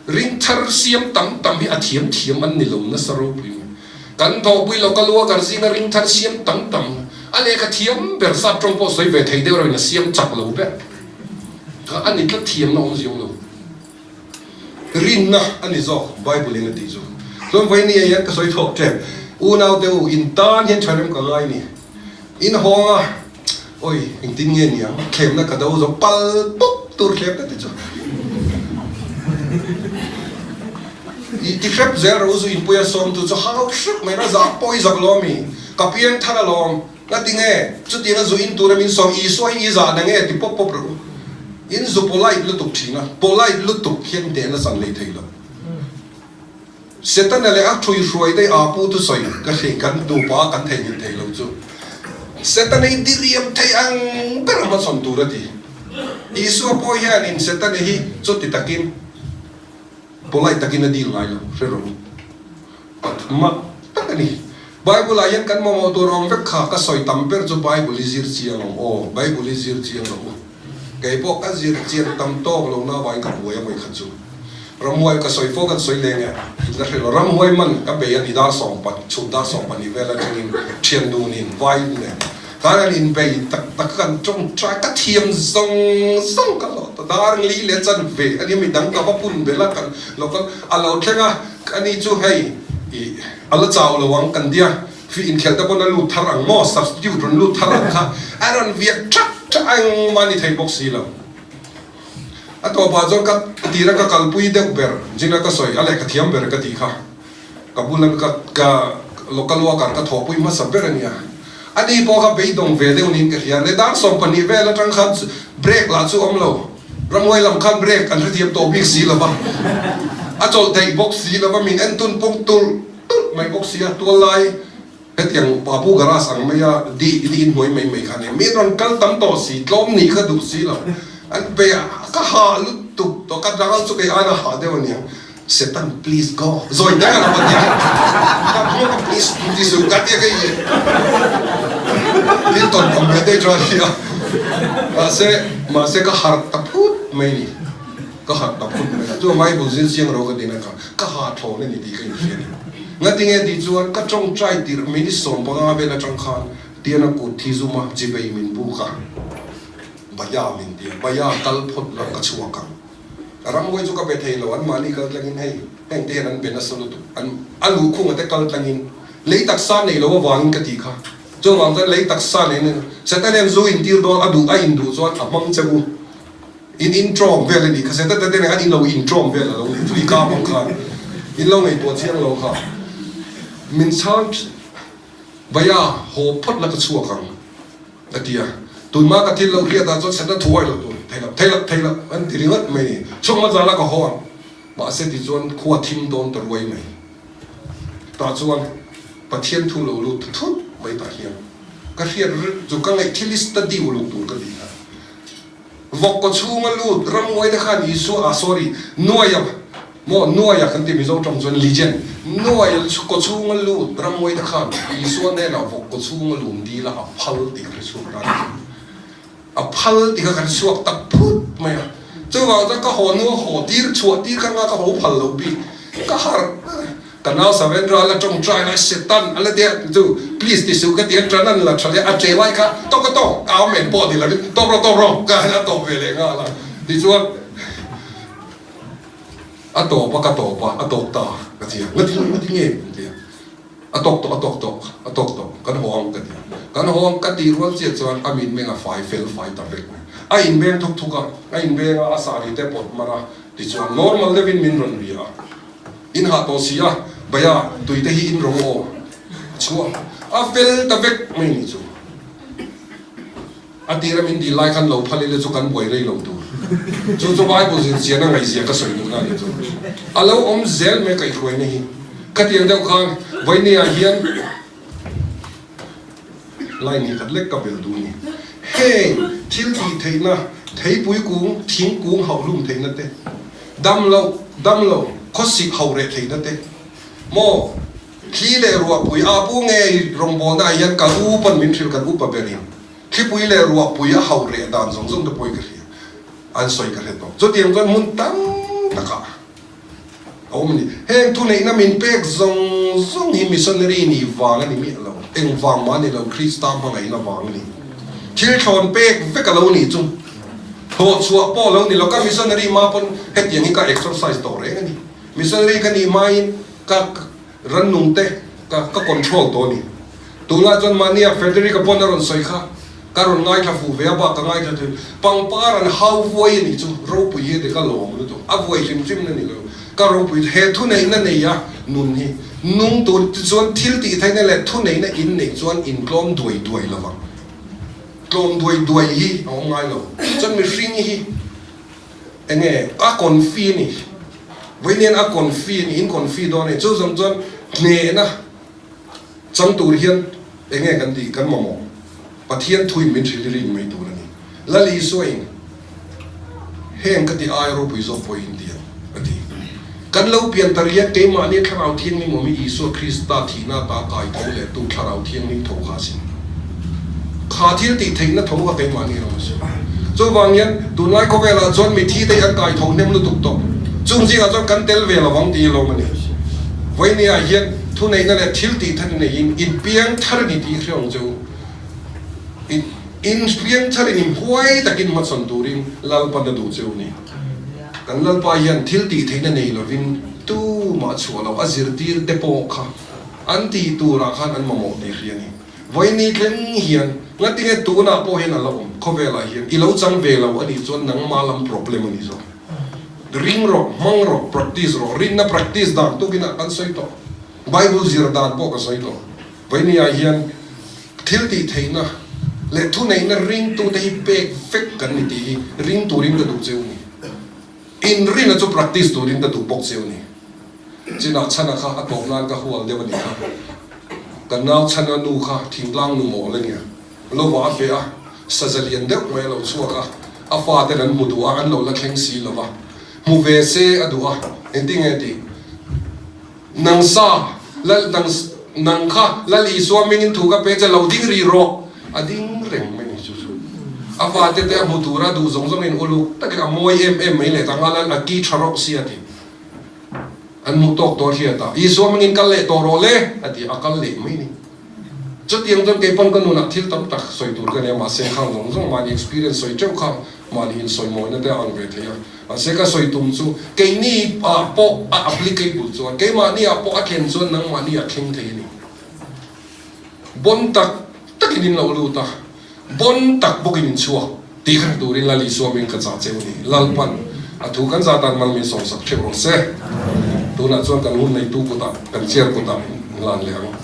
Ring thar siam tam tam hi a thiam thiam an ni lo nasa ropui mai. Kan thawhpui lo ka lu a kar zinga ring thar siam tam tam a lehkha thiam ber sap tawng pawh sawi ve thei deuh reuhin a siam chak lo ber kha a ni tlat thiamna awm ziang lo. Rinna a ni zawk Bible in a tih chu. Chuan vawiin ni ah hian ka sawi thawk tep unau te u in tan hian tha rem ka ngai ni. In hawng a. Oi, engtin nge niang? Thlemna ka do zo pal pawp tur thlemna te chu. I ti hrep zel ro zu inpuia sawmtu chu hau hrep mai na zah pawh i zak lo ami? Ka piang thar alawm. Nga ti nge? Chutianga zu in tura min sawm Isua hi i zah na nge ti pawp pawp rawh u. In zu polite lutuk thin a, polite lutuk hian hnehna chan lei thei lo. Setana leh a ṭhuihruai daih aa pu thusawi ka hre kan nupa kan theihnghilh thei lo chu Setana hi diriam thei ang ber a hmachhawn tur a ti. Isua pawh hianin Setana hi chuti takin polite takin a deal ngai lo, hre rawh u. Mak tak a ni. Bible ah hian kan mamawh tur awm vek kha ka sawi tam ber chu Bible i zir chiang ang aw, Bible i zir chiang lo u. Kei pawh ka zir chian tam tawk lo na avangin ka buai a vawi khat chu. Ramhuai ka sawi fo kan sawi leng e, in la hre lo. Ramhuai man ka bei a ni dar sawmpat, chhun dar sawmpahnih vel atangin thian dunin vai nen khan an inbei tak tak a kan tawngtai ka thiam zawng zawng ka hlawh ta. Dar li leh chan ve a nia midang ka va pun belh a kan lo kal a lo thleng a ani chu hei ih a la chau lo ang kan tia fi inkhelh te pawn a lut thar ang maw substitute rawn lut thar ang kha a rawn viak thak thak a engmah a ni thei bawk si lo. A tawpah chuan ka tira ka kalpui deuh ber Gina ka sawi a lehkha thiam ber ka tih kha ka bula ka ka local worker ka thawhpui hmasa ber a nia. Ani pawh kha beidawng ve deuh niin ka hria. Leh dar 12 vel atang khan break lah chu awm lo. Ramhuai lam khan break an hrethiam tawh bik si lo va, a chawlh theih bawk si lo va, min entun pawng tulh tulh mai bawk si a, tual lai hetiang Papu garage ang maia di di inhnuai mai mai kha a ni. Min rawn kal tam tawh si, tlawm nih kha duh si lo. An pe a, ka hah lutuk tawh, ka dang chu kei aiin a hah deuh a niang. Setan please go zawi deuh a lo va ti a, ka hmuh ka please ti suh ka tia ka i thil tawn awm ve daih chuan a nia mahse mahse ka harh ta phut mai ni ka harh ta phut mai a chu Bible zir chiang ro ka ti na kha ka ha thlawn a ni tih ka inhria a ni ngatinge tih chuan ka tawngtai tirh minute 15 vel atang khan tian a kut thi zum a chibei min buk a Baya min ti a Baya kal phawt la ka chhuak ang. Ramhuai chu ka be thei lo, an mahni kal tlangin hei heng te hian an be nasa lutuk, an a luhkhunga te kal tlangin lei taksa nei lo avangin ka tih kha, chuvang chuan lei taksa nei nei Satan hian zu intir dawn a duh a induh chuan a hmang che u, in intrawm vel a nih kha, Satan te nen khan in lo intrawm vel a lo nih chu i kap ang khan in lo ngaihtuah chiang lo kha min chhang Baya haw phawt la ka chhuak ang. A ti a, tunhma ka thil lo hriat ah chuan Satan thuai lo tur, thei loh, thei loh, thei loh an ti ringawt mai ni. Chhungma zala ka haw ang. Mahse tichuan khua thim dawn ta ruai mai. Tah chuan Pathian thu lo lut ta thut mai tah hian ka hriat chu ka ngaih thil hi study uluk tur ka ti kha. Vawk kaw chhunga lut ramnguai te khan Isua ah sorry Nuaia maw Nuaia kan ti Mizo tawng chuan legend Nuaia kaw chhunga lut ramnguai te khan Isua hnenah vawk kaw chhunga lum dil a a phal tih ka hre chhuak ta ni a phal tih kha ka hre chhuak ta phut mai a chuvang chuan ka haw hnu a haw tir chhuah tir kha nga ka haw phal lo bik ka harh Ka nau Savendra a la tawngtai lai Setan a la tia chu please ti suh ka ti a tan an la tha leh a che lai kha tawk a tawk a awm eng pawh ni lovin tawp rawh tawp rawh ka a tawp ve leh nghal a tichuan a tawp a ka tawp a a tawk ta ka ti a ngati ngati nge ka ti a a tawk tawh a tawk tawh a tawk tawh kan haw ang ka ti a kan haw ang ka tih rual chiah chuan a mitmeng a fai fel fai ta vek mai a inbeng thuk thuk a a inbeng a a sari te pawt mar a tichuan normal deuhin min rawn bia a. In hah tawh si a, Baya, tui te hi in rawng aw a chhuah a fel ta vek mai ni chu. A tira min dil lai khan lo phal ila chu kan buai rei lo tur. Chu chu Bible zir chian a ngaihzia ka sawi duhna a ni chu. A lo awm zel mai kaihhruaina hi. Khatiang deuh khan Vawinia hian Line hi khat lek ka bel duh a ni. Heng thil tih theihna, theipui kung, thing kung hauh hlum theihna te, dam lo, dam lo, khawsik hauh reh theihna te, maw? Thli leh ruahpui a pu ngei rawngbawlna ah hian ka u pawn min hrilh kan upa berin thlipui leh ruahpui a hau reh dan zawng zawng te pawhin ka hria an sawi ka hre tawh. Chutiang chuan hmun tam takah a awm a ni. Heng thuneihna min pek zawng zawng hi missionary nih vang a ni miah lo, eng vang mah a ni lo, Krista hmangaihna vang a ni. Thil thlawn pek vek a lo nih chu thawh chhuah pawh a lo ni lo. Ka missionary hma pawn hetiang hi ka exercise tawh reng a ni. Missionary ka nih hmain ka rannung te ka ka control tawh a ni. Tunah chuan mahnia Frederick-a pawn a rawn sawi kha ka rawn ngaithla fuh ve a bak ka ngaithla thin. Pangpar an hau vuai a nih chu ropui hi a ti ka lawm lutuk. A vuai hrim hrim na ni lo. Ka ropui he thuneihna nei a nun hi nung tur tichuan thil tih theihna leh thuneihna in neih chuan in tlawm duai duai lo vang. Tlawm duai duai hi a awm ngai lo. Chuan mihring hi Enge a confi a ni? Vawiin a confi a ni, in confi dawn a ni. Chu zawng chuan hnehna chang tur hian enge kan tih kan mamawh? Pathian thuin min hrilh i rin mai tur a ni. Lal Isuain heng ka ti aia ropui zawk pawh in ti ang a ti. Kan lo pian tar hian keimahni Thlarau Thianghlim awm hi Isua Krista thihna ata kai tho leh tu Thlarau Thianghlim tho kha a sin. Kha thil tih theihna tho kha keimahni ram a sin. Chuvang hian tunlai khawvelah chuan mithi te hi an kai tho hnem lutuk tawh. Chung zingah chuan kan tel ve lovang tih hi lawm a ni. Vawinia hian thuneihna leh thil tih that neiin inpiang thar a ni tih hre ang che u. Inpiang tharin inhuai takin hmachhawn turin Lalpan a duh che u ni. Kan Lalpa hian thil tih theihna nei lovin tumah chhuah loh a zirtir te pawh kha an tih turah khan an mamawh tih hria a ni. Vawiini thleng hian ngatinge tunah pawh hian a la awm, khawvelah hian i lo chang ve lo a nih chuan nangma lam problem a ni zawk. Ring rawh, hmang rawh, practice rawh, rinna practice dan tukinah kan sawi tawh, Bible zir dan pawh ka sawi tawh. Vawiini-ah hian thil tih theihna leh thuneihna ringtute hi pek vek kan ni tih hi ring turin ka duh cheu ni. Inrina chu practice turin ka duh bawk cheu ni. Chinah chhana kha a tawp nan ka hual deuh a nih kha. Kan nau chhana nu kha thingtlang nu mawl a nia. Lova a feh a, saza lian deuh mai a lo chhuak a, a faten an hmu duh a, an lo la thleng si lo va. Hmu ve se a duh a, engtinge tih? Nang sa, Lal, nang, nang kha Lal Isua hmingin thu ka pe che, lo ding rih rawh. A ding reng mai ni chu chu. A fate te a hmu tura duh zawng zawngin uluk takin a mawi em em mai leh ta nga Lal a ki tha rawh si a ti. An hmuh tawk tawh hriat a, Isua hmingin kal leh tawh rawh le, a ti a, a kal leh mai ni. Chutiang chuan kei pawn ka nunah thil tam tak sawi tur ka nei a, mahse khang zawng zawng mahni experience sawi teuh kha mahni insawimawina te a ang ve thei a. Mahse ka sawi tum chu keini ah pawh a applicable chuan keimahni ah pawh a thlen chuan nangmahni ah thleng thei a ni. Bon tak takin in lo lut a, bon tak bawkin in chhuak tih kha hre turin Lal Isua hming ka chah cheu a ni. Lalpan a thu kan zah dan mal min sawmsak theuh rawh se. Tunah chuan kan hun neitu kutah, kan chair kutah in hlan leh ang.